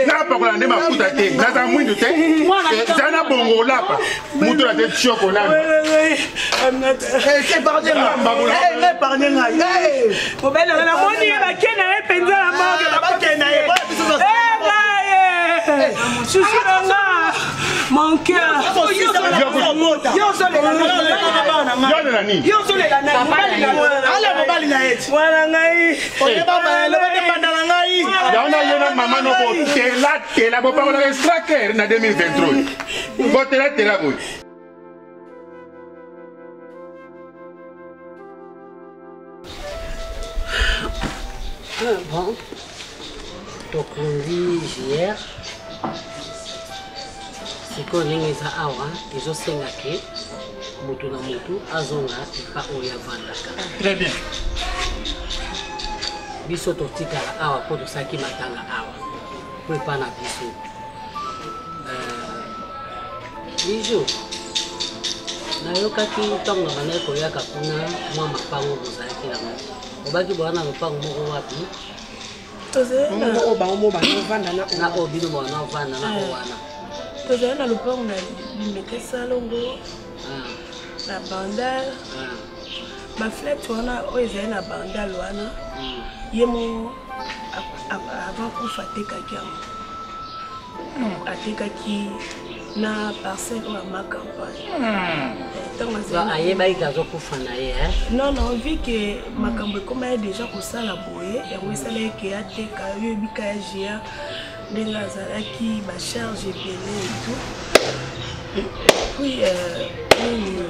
napakola nde mafuta te naza mwindu te za na bongo olapa mutu na te tioko nani mobali na nga namoni ye bake na ye mpenza na morgue bakei na ye susu na nga mon cœur mobali na ye mwana ngai ngai yango na ye na mama no botelatela bopakolaka extraker na 2023 botelatela boye Bon, tokundi jr sikoyo ndenge eza awa ezosenga ke Moto na moto azonga epa oyo avandaka. Très bien. Biso totikala awa mpo tosalaki matanga awa mpo epa na biso. Bijou, nayokaki ntango na bandaki koyaka kuna mwa mapango bozalaki nango, obaki boya na lopango moko wapi? Oyo bango mo banovanda na oyo bino banovanda na oyo wana. Tozali na lopango na Limete Salongo, na Bandal. Baflete wana oyo ezali na Bandal wana, ye mo avant kufa atekaki yango, atekaki na parcelle oyo ya ma campagne. Ayebaki azokufa na ye? Non, non, vu que makambo ekoma ye déjà kosala boye, yango esalaki ke ateka. Yo oyebika ya gia ndenge azalaki, bacharge ebele et tout. Puis nini,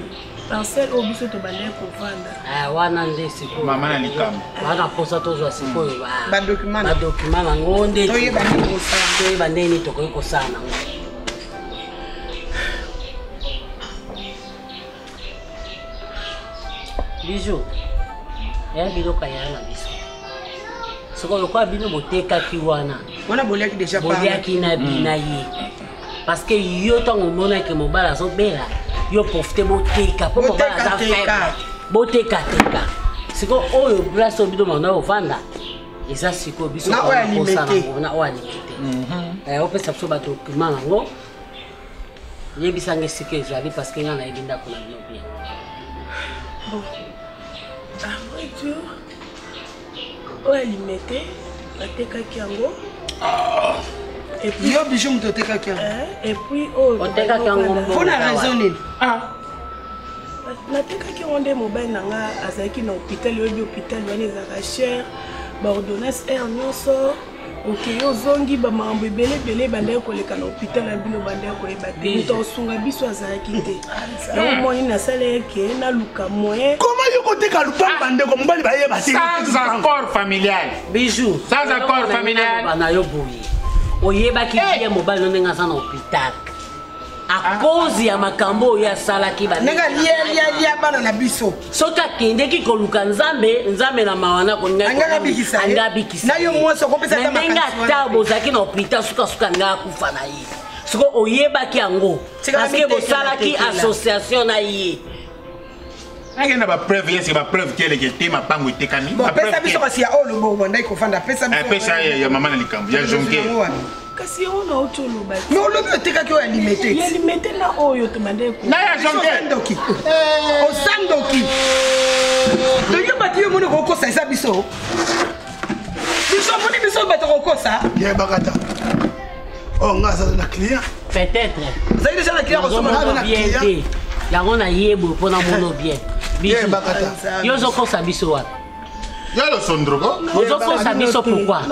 parcelle oyo biso tobandaki kovanda wana nde sikoyo mama na likambo wana mposa tozwa sikoyo badocument nango nde toyeba ndenge nini tokoki kosala nango. Bijou, ya biloko ya na biso sikoyo, lokola bino botekaki wana. Wana boliaki déjà. Boliaki na bina ye, parce que yo ntango omonaki mobali azobela, yo profite boteka mpo mobali aza faible, botekateka. Sikoyo oyo place oyo bino banda ovanda eza sikoyo biso na oyo alimete. Na oyo alimete, opesa biso badocument nango, yebisanga esika ezali, parce que ngai nayebi ndako na bino bien. Bon, à vrai dire, oyo alimete natekaki yango. Yo Bijou moto otekaki yango? Et puis oyo otekaki yango mpona raison nini? Natekaki yango nde mobali na nga azalaki na hôpital. Oyebi hôpital wana ezalaka cher, baordonnance aire nyonso, okei ozongi, bamakambo ebele ebele ebandaki koleka na hôpital na bino, bandaki koyeba te, moto akosunga biso azalaki te. Yango moni nasala eke naluka moyen. Koma yo koteka lupango, bandeko mobali bayeba te? Sans accord familial. Bijou, sans accord familial. Na yo boye, oyebaki bien mobali no ndenge aza na hôpital à cause ya makambo oyo asalaki. Ndenge alialialia bana na biso. Soki akendeki koluka Nzambe, Nzambe na mawa na abikisa abikisa na yo mwasi okopesa. Ata ndenge ata bozalaki na hôpital, sukasuka ngai akufa na ye. Siko oyebaki yango parce que bosalaki association na ye. Akenda bapreuve yesike bapreuve keleke te, mapango etekami. Pesa biso kasi ya oyo bobandaki kofanda, pesa. Pesa ya mama na likambo ya Jonke. Kasi yango nauti oloba. Mais olobi otekaki oyo alimete. Ya Limete na oyo tobandaki. Na ya Jonke. Ndoki, oza ndoki. Toyo bato yo moni kokosa, eza biso biso moni biso bato kokosa. Yebaka ta oyo nga aza na client. Peut-être ozali déjà na client kosomba. Bien te, yango naye boye mpo namono bien. Yo ozokosa biso wapi? Yo losondro ko. Ozokosa biso pourquoi?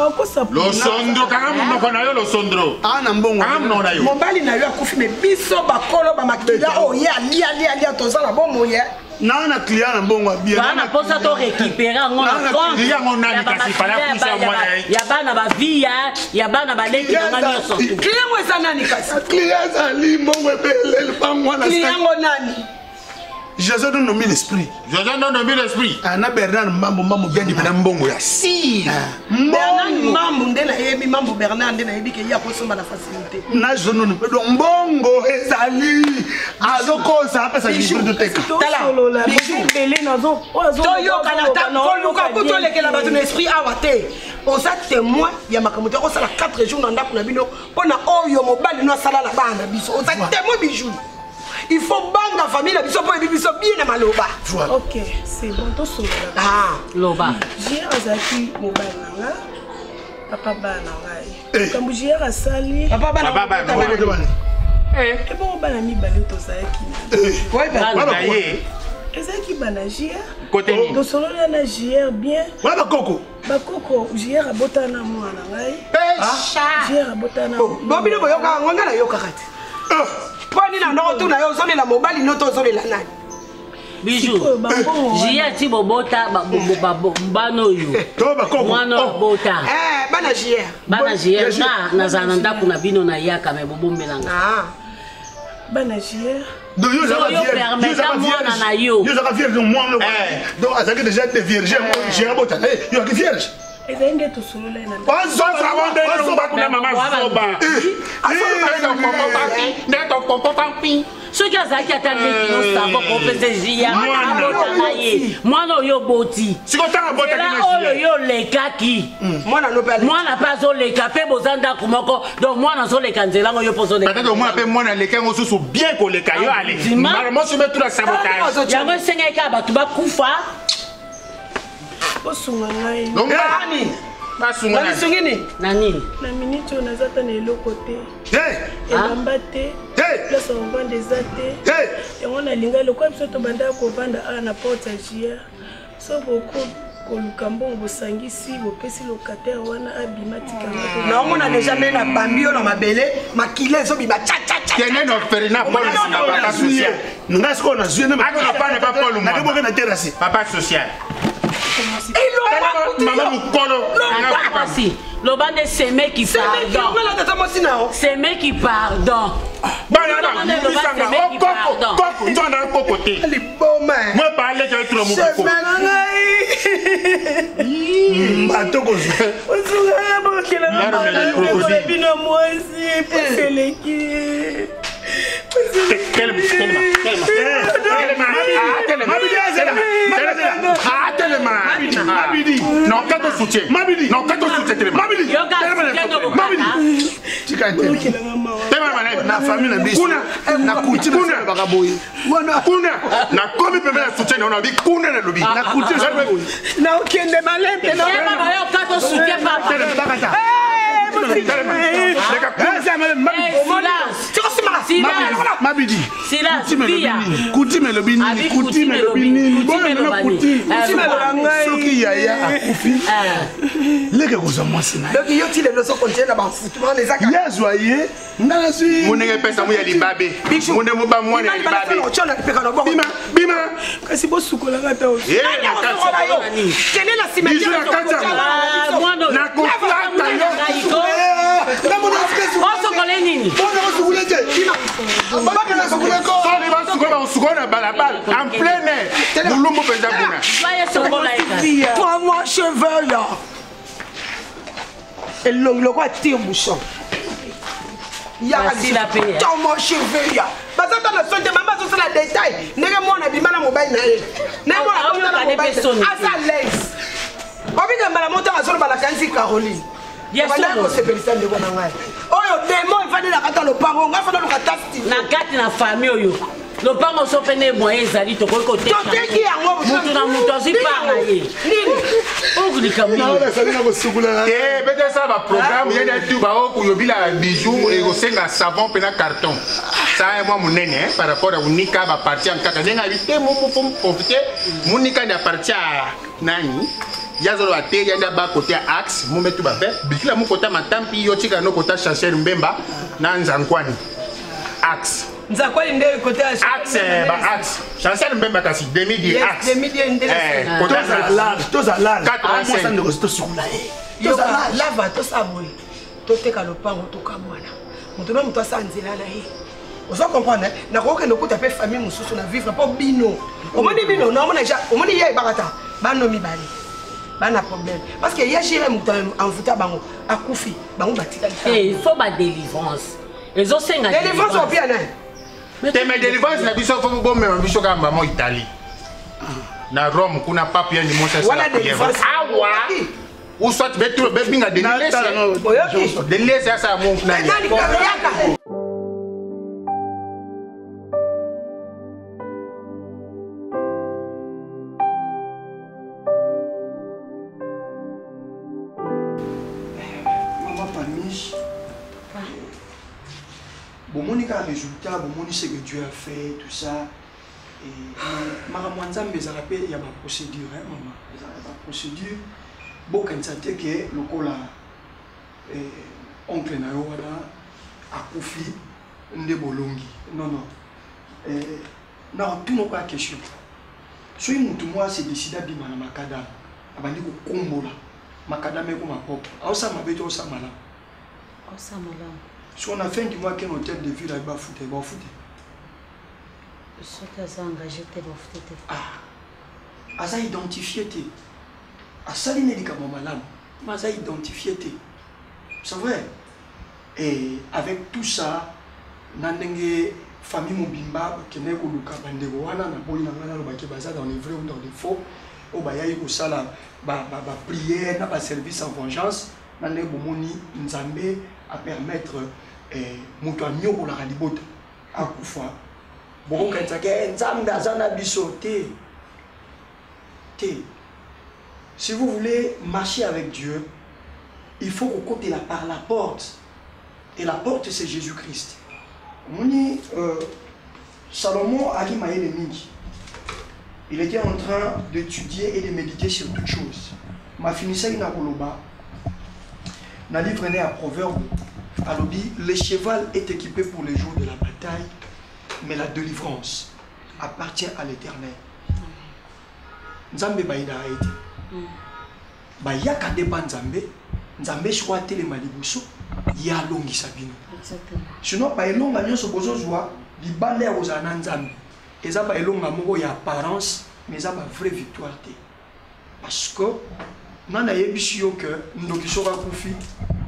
Losondro, kanga monoko na yo, losondro. Ana mbongo. Kanga monoko na yo. Mobali na yo akufi, me biso bakolo bamakila oyo ye alia lia lia, toza na bomoi ye. Naa na client na mbongo ya bien. Bana mposa to récupérer yango na compte yango nani kasi fala kusa mwana ya bana bavia ya bana baleki nanga nyonso. Client ngo eza nani kasi? Client ezali mbongo ebele, lupango wana. Client ngo nani? Jésus donne mille esprit. Jésus donne mille esprit. Ana Bernard Mambo Mambo bien na mbongo ya si. Bernard Mambo nde nayebi, Mambo Bernard nde nayebi ke ye akosomba na facilité. Na Jésus donne donc mbongo ezali azokosa apesa livre de teka. Tala toyokana koluka kutu olekela bato na esprit awa te. Oza témoin ya makambo te akosala 4 jours na ndako na bino mpo na oyo mobali no asala na bana na biso. Oza témoin, Bijou. Il faut banga famille na biso mpo ebi biso bien na maloba. Ok, c'est bon, tosolola. Ah. Loba. Jier azalaki mobali na nga, papa bana na ngai. Makambo jier asali papa bana ebongo bana mibale tozalaki na ye ezalaki bana jier. Kote nini? Tosolola na jier bien. Wana bakoko. Bakoko jier abotana na mwana na ngai. Jier abotana. Bo bino boyokaka yango, ngai nayokaka te. Mpo nini andoko tuna yo ozolela mobali no to ozolela nani? Bijou, jia ti bobota bana oyo, mwana oyo abota. Bana jier. Bana jier, nga nazala na ndako na bino, nayaka me bobombelanga. Bana jier. Donc yo Soki yo permeta mwana na yo. Yo zaka vierge mwana donc azalaki déjà de vierge gérant bota na ye yo azalaki vierge. Ezali nde tosolola ye na Soki azalaki ata leki no savo kopesa jia abota na ye mwana oyo oboti nzela oyo yo olekaki mwana mpe azoleka mpe boza ndako moko donc mwana azoleka nzela yango yo mpe ozoleka peut-être omona mpe mwana aleki yango susu bien koleka yo ale mbala mosi mpe tula sabotage yango esengaki kaka bato bakufa. Bosunga ngai. Basunga nani? Nani? Na nini? Na minute oyo naza ata na eloko te, elamba te, place ya kovanda eza te. Yango nalinga lokola biso tobandaka kovanda awa na porte ya jia, so boko koluka mbongo bosangisi bopesi locataire wana abima tikanga. Naomona deja ndenge nabambi yo na mabele, makila ezobima. Kende na orphelinat Paul Mwamba, papa social. Nga sikoyo nazwi Akona pana pa Paul Mwamba. Nakeboke na terrasse. Papa social. Mama mokolo. Mwasi, loba nde semeki pardon, semeki pardon. Bana bisanga okoko koko nzonda na koko te. Liboma. Moi parle que trop moko. Bato kozwa. Osungaka bokelanga bino mwasi pasi eleki. Telema, telema, telema. Telema, telema. Mabidi. Non, quand on soutient. Mabidi. Non, quand on soutient, telema. Mabidi. Yoka soutien no kokata. Tika te. Telema malade. Na famille na biso. Kuna. Na coutume Kuna. balobaka boye. Kuna. Nakomi pembeni ya soutien na yo, nalobi kuna nalobi. Na coutume balobaka boye. Naokende malembe. Telema bayo kato soutien papa. Telema. Bakata. Telema. Leka kuna. Eh, silence. Silence. Mabidi. Silence. Coutume elobi Via. nini? Coutume elobi nini? Abi Coutume elobi nini? Coutume Boyo eloba na nini? coutume. Eh, loba. Soki yaya akufi, Eh. leke kozwa mwasi na ye. Donc yo ti lelo ozokontinue na bafutu wana eza Ye azwa ye, nga nazwi. Munenge pesa mu ya libabe. Munde muba mwana ya libabe. Bima Bima, bima. Kasi bosukolaka ata Eh, na kati. kende na nsima. Bijou na kati yango. Ah, mwana oyo. Nakokata yo. Osokole nini? Soni basukola basukola na balabala en plein air. Mulumbu mpenza kuna. Baye sokola ye kasi. Toi cheveux là elongi lokola tire bouchon. Basila pe, eh. Tomo cheveux ya baza ta na son te. Mama azosala détail ndenge mwana abima na mobali na ye, ndenge mwana Ah, akota na oyoka nde mobali pe soni te. aza laise obika mbala moko ntango azoloba nakanisi Caroline. Ya Obandaki solo. kosepelisa ndeko na ngai oyo demo efandi na kati ya lopango. Ngai fanda luka tasti Na kati na famille oyo, lopango so mpe ne moyen ezali, tokoki koteka. Toteki yango. Mutu na mutu azwi part na ye. Nini? Oyo likambo nini? Nazali na kosukola na te bete asala baprogramme ye na tu baokoyobila bijou ekosenga savon mpe na carton sa mwa monene hein, par rapport ya konika baparti ya nkaka ndenge abi te mofo profite monika nde aparti ya nani ye azoloba te ya nde aba kote ya axe mometu babe bikila mu kota matampi yo tika no kota chancel mbemba na nzankwani axe. Nzakwali nde kote ya Axe, ba axe chancel mbemba kasi demi di Yes, axe. demi di nde. Eh, kota Tozala large, tozala large. 85. Mwasi ndeko tosukola ye. Yoka, Tozala large. lava tosala boye, toteka lopango, tokamwana, moto na moto asala nzela na ye. Ozo comprendre? Nakokende okuta mpe famille mosusu na vivre mpo bino omoni bino naomona ja omoni ye ebaka ta bano mibale bana problème parce que ye gire moto envuta bango akufi, bango batikali. Eh, il faut ba délivrance ezosenga. Délivrance opia nani? Te me délivrance na biso fo bomema biso kaka mama Italie na Rome kuna pape ya limosa. Wana délivrance. Awa ou soit betu bebinga Denilese asala mo nani. Nani yaka? Mama Palmiche, bomoni kaka résultat, bomoni ce que Dieu a fait, tout ça. Et, mais makambo ya Nzambe ezalaka mpe ya baprocédure, hein, mama, ezalaka baprocédure. Bokanisa te ke lokola oncle na yo wana akufi nde bolongi. Non, non. Na otuna okoya question: soki motu moko ase décide abima na makadame, abandi kokombola makadame ekoma propre, aosala mabe to osala malamu? Osala malamu. So na fin du mois, ken hôtel de ville ayi bafuta, bafuta. Soki aza engagé te, bafute te. Ah, aza identifié te. Asali ne likambo malamu, mais aza identifié te. C'est vrai. Et avec tout ça, na ndenge famille mobimba bakendaki koluka bandeko wana na boyi na ngai nalobaki baza dans les vrais ou dans les faux oyo bayaki kosala baprière na baservice en vengeance na ndenge bomoni nzambe apermettre eh, moto anyokolaka libota akufa bokokanisaka eh, nzambe aza na biso te te. Si vous voulez marcher avec Dieu, il faut kokotela par la porte, et la porte, c'est Jésus-Christ. Omoni, Salomon aki mayele mingi. Il était en train d'étudier et de méditer sur toutes choses. Mafinisaki na koloba na livre né à Proverbe, alobi: le cheval est équipé pour le jour de la bataille, mais la délivrance appartient à l'Éternel. Nzambe bayinaka ye te, bayaka nde pa Nzambe. Nzambe sikoyo atelema liboso ye, alongisa bino. Sinon baelonga nyonso bozozwa libanda ya kozala na Nzambe eza baelonga moko ya apparence, mais eza ba vraie victoire te, parce que nani ayebisi yo ke ndoki soki akufi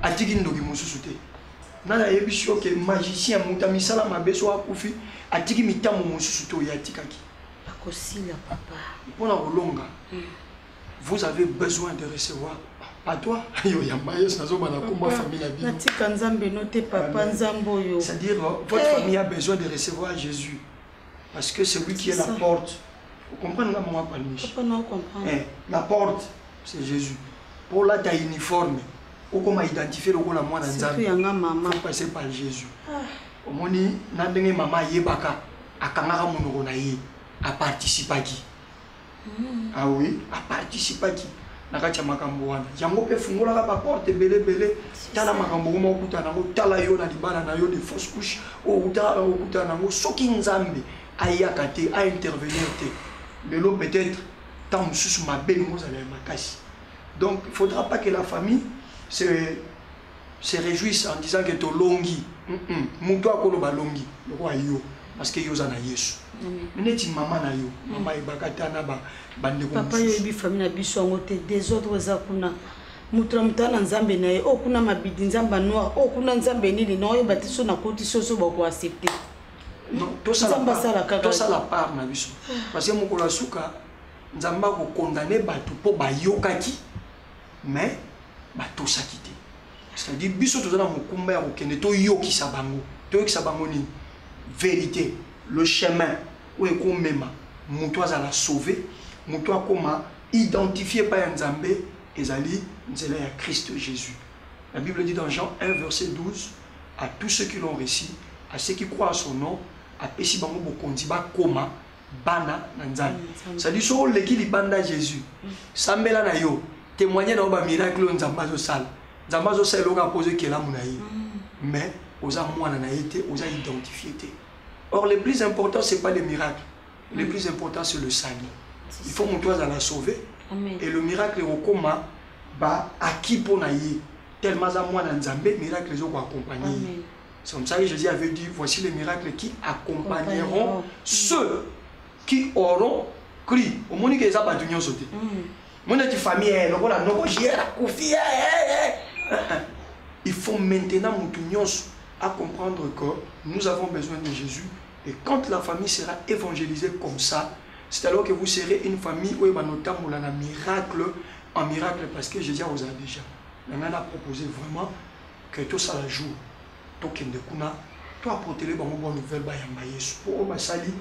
atiki ndoki mosusu te? Nani ayebisi yo ke magicien, moto ya misala mabe, soki akufi atiki mitambo mosusu te oyo atikaki? Bakosila, papa. Mpona kolonga, vous avez besoin de recevoir, pas toi, yo yamba Yesu. Nazoba na komba famille na bino. Natika Nzambe no te, papa. Nzambe oyo. C'est-à-dire, votre hey, famille a besoin de recevoir Jésus, parce que c'est lui qui est, est la porte. Vous comprenez, la maman Palmiche? Papa, non, comprendre. Eh, la porte, c'est Jésus. Pour là, ta uniforme okoma identifier lokola mwana Nzambe, yanga mama. Faut passer par Jésus. Ah. Omoni na ndenge mama ayebaka, akangaka monoko na ye, aparticipaki. Ah oui, aparticipaki na kati ya makambo wana. Yango mpe efungolaka baporte ebele ebele. Tala makambo okoma okutana nango, tala yo na libala na yo, de fausse couche oyo okutaka, okutana nango. Soki Nzambe ayaka te, aintervenir te, lelo peut-être ntango mosusu mabe elingi ozala ya makasi. Donc il faudra pas que la famille se réjouisse en disant que tolongi. Moto akoloba longi lokola yo, parce que yo oza na Yesu. Neti mama na yo, mama ayebaka ta na bandeko. Papa, yo oyebi famille na biso yango te. Désordre eza kuna, moto na moto na Nzambe na ye. Oyo kuna mabidi, Nzambe noir, oyo kuna Nzambe nini, na oyeba te. So nakoti soso, bakoaccepte. Tosala part na biso, parce que mokolo ya suka Nzambe akokondane bato mpo bayokaki mais batosaki te. C'est-à-dire, biso toza na mokumba ya kokende toyokisa bango. Toyokisa bango nini? Vérité, le chemin oyo ekomema moto azala sauvé, moto akoma identifié epai ya Nzambe, ezali nzela ya Christ Jésus. La Bible dit dans Jean 1 verset 12: à tous ceux qui l'ont reçu, à ceux qui croient à son nom, apesi bango bokonzi bakoma bana na Nzambe. C'est-à-dire, soki oleki libanda Jésus, sambela na yo, témoigne na yo bamiracle oyo Nzambe azosala. Nzambe azosala eloko apozo ekelamu na ye, mais oza mwana na ye te, oza identifié te. Or le plus important, c'est pas le miracle, le plus important, c'est le salut. Il faut moto azala sauvé. Et le miracle ekokoma ba acquis mpo na ye, tellement aza mwana Nzambe, miracle ezokoaccompagne ye. C'est comme ça que Jésus avait dit: voici les miracles qui accompagneront ceux qui auront cru. Omoni ke eza bato nyonso te. Moni neti famille lokola noko jiere akufi. Il faut maintenant moto nyonso à comprendre que nous avons besoin de Jésus. Et quand la famille sera évangélisée comme ça, c'est alors que vous serez une famille où il va notamment un miracle en miracle, parce que Jésus vous a déjà. Maintenant, a proposé vraiment que tout ça la jour, tokende kuna, to apporter bango bonne nouvelle, bayamba Yesu. Po oyo basali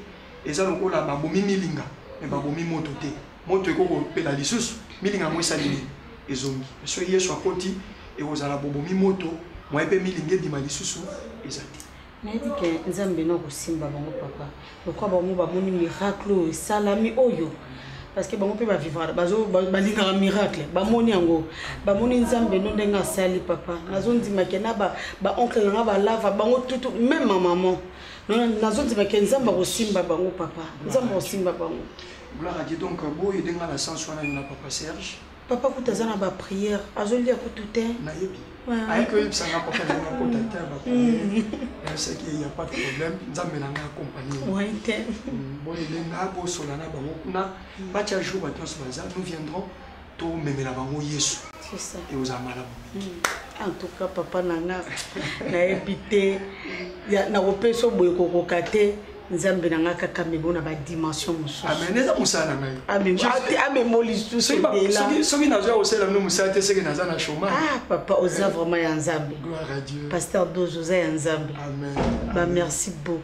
eza lokola babomi milinga, mais babomi moto te. Moto ekoki kopela lisusu, milinga yango esali nini? Ezongi. Soki Yesu akoti, ekozala bobomi moto, moye mpe milinga ebima lisusu eza te. Nayebi ke Nzambe na kosimba bango, papa, lokwa bango bamoni miracle oyo esalami oyo, parce que bango mpe bavivra, balingaka miracle. Bamoni yango, bamoni Nzambe no ndenge asali. Papa, nazondima ke na baoncle na nga balava bango tutu, même ma maman, nazondima ke Nzambe akosimba bango. Papa, Nzambe akosimba bango. Gloire à Dieu. Donc boyo edenga na sens wana yo na papa Serge. Papa kutu aza na baprière, azolia kutu te. Nayebi. Ayaki oyebisa nga papa na nga kota te ya baprière. Nayebisaki ya pas de problème, Nzambe na nga accompagne. Ouais te. Boyelenga bosola na bango kuna, batia jour bato nyonso baza, nous viendrons tomemela bango Yesu. C'est ça. Ekozala malamu mingi. En tout cas papa na nga nayebi te nakopesa boye kokoka te. Nzambe na nga kaka amemo na badimension mosusu. Amen, eza mosala na ngai. Amemo lisusu ebela. Soki nazwa kosala bino mosala te, seke naza na chômage. Ah papa, oza vraiment ya Nzambe. Gloire à Dieu. Pasteur Dozo, oza ya Nzambe. Amen. Ba merci beaucoup.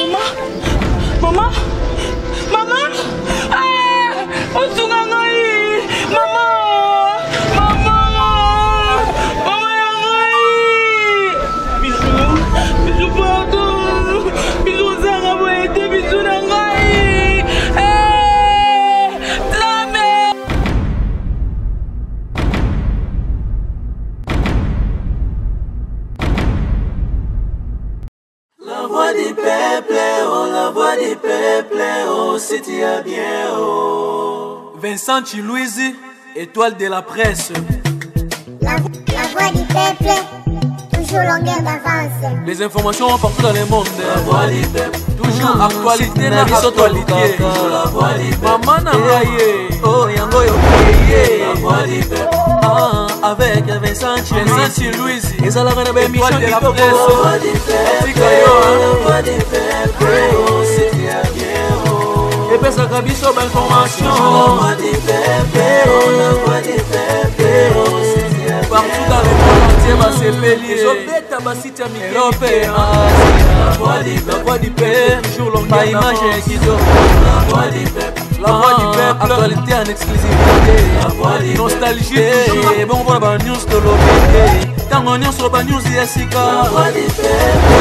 Maman, maman, maman, ah, osunga ngai, maman, maman, maman ya ngai, bisous, bisous pardon, bisous ozanga boye te, bisous na ngai, eh, Nzambe. La voix du peuple, oh la voix du peuple, oh si tu as bien, oh. Vincent Chiluizi, étoile de la presse. La voix du peuple, toujours longueur d'avance. Les informations partout dans le monde. La voix du peuple, toujours actualité na actualité. La voix du peuple, maman na ngai ye. Oh yango yo ye. La voix du peuple, ah, avec Vincent Chiluizi. Vincent Chiluizi, ezalaka na ba émission étoile de la kitoko. presse. La voix du peuple, Tika yo, hein. la voix du peuple, oh si tu as bien, oh. Epesaka biso ba information. La voix du peuple, oh la voix du peuple, oh si tu as bien. Partout dans le monde entier basepeli. Ezobeta basite ya mikili. Europe, Asie. La voix du La peuple, voix du peuple, toujours longueur ba image d'avance. ya kitoko. La voix du peuple, La voix du peuple, actualité en exclusivité. La voix du peuple, nostalgie toujours. Bongo mpona ba news tolobi te. Ntango nyonso ba news ya sika. La voix du peuple,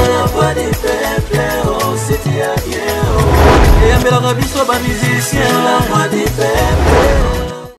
la voix du peuple, oh si tu as bien, oh. Eyambelaka biso ba musicien. La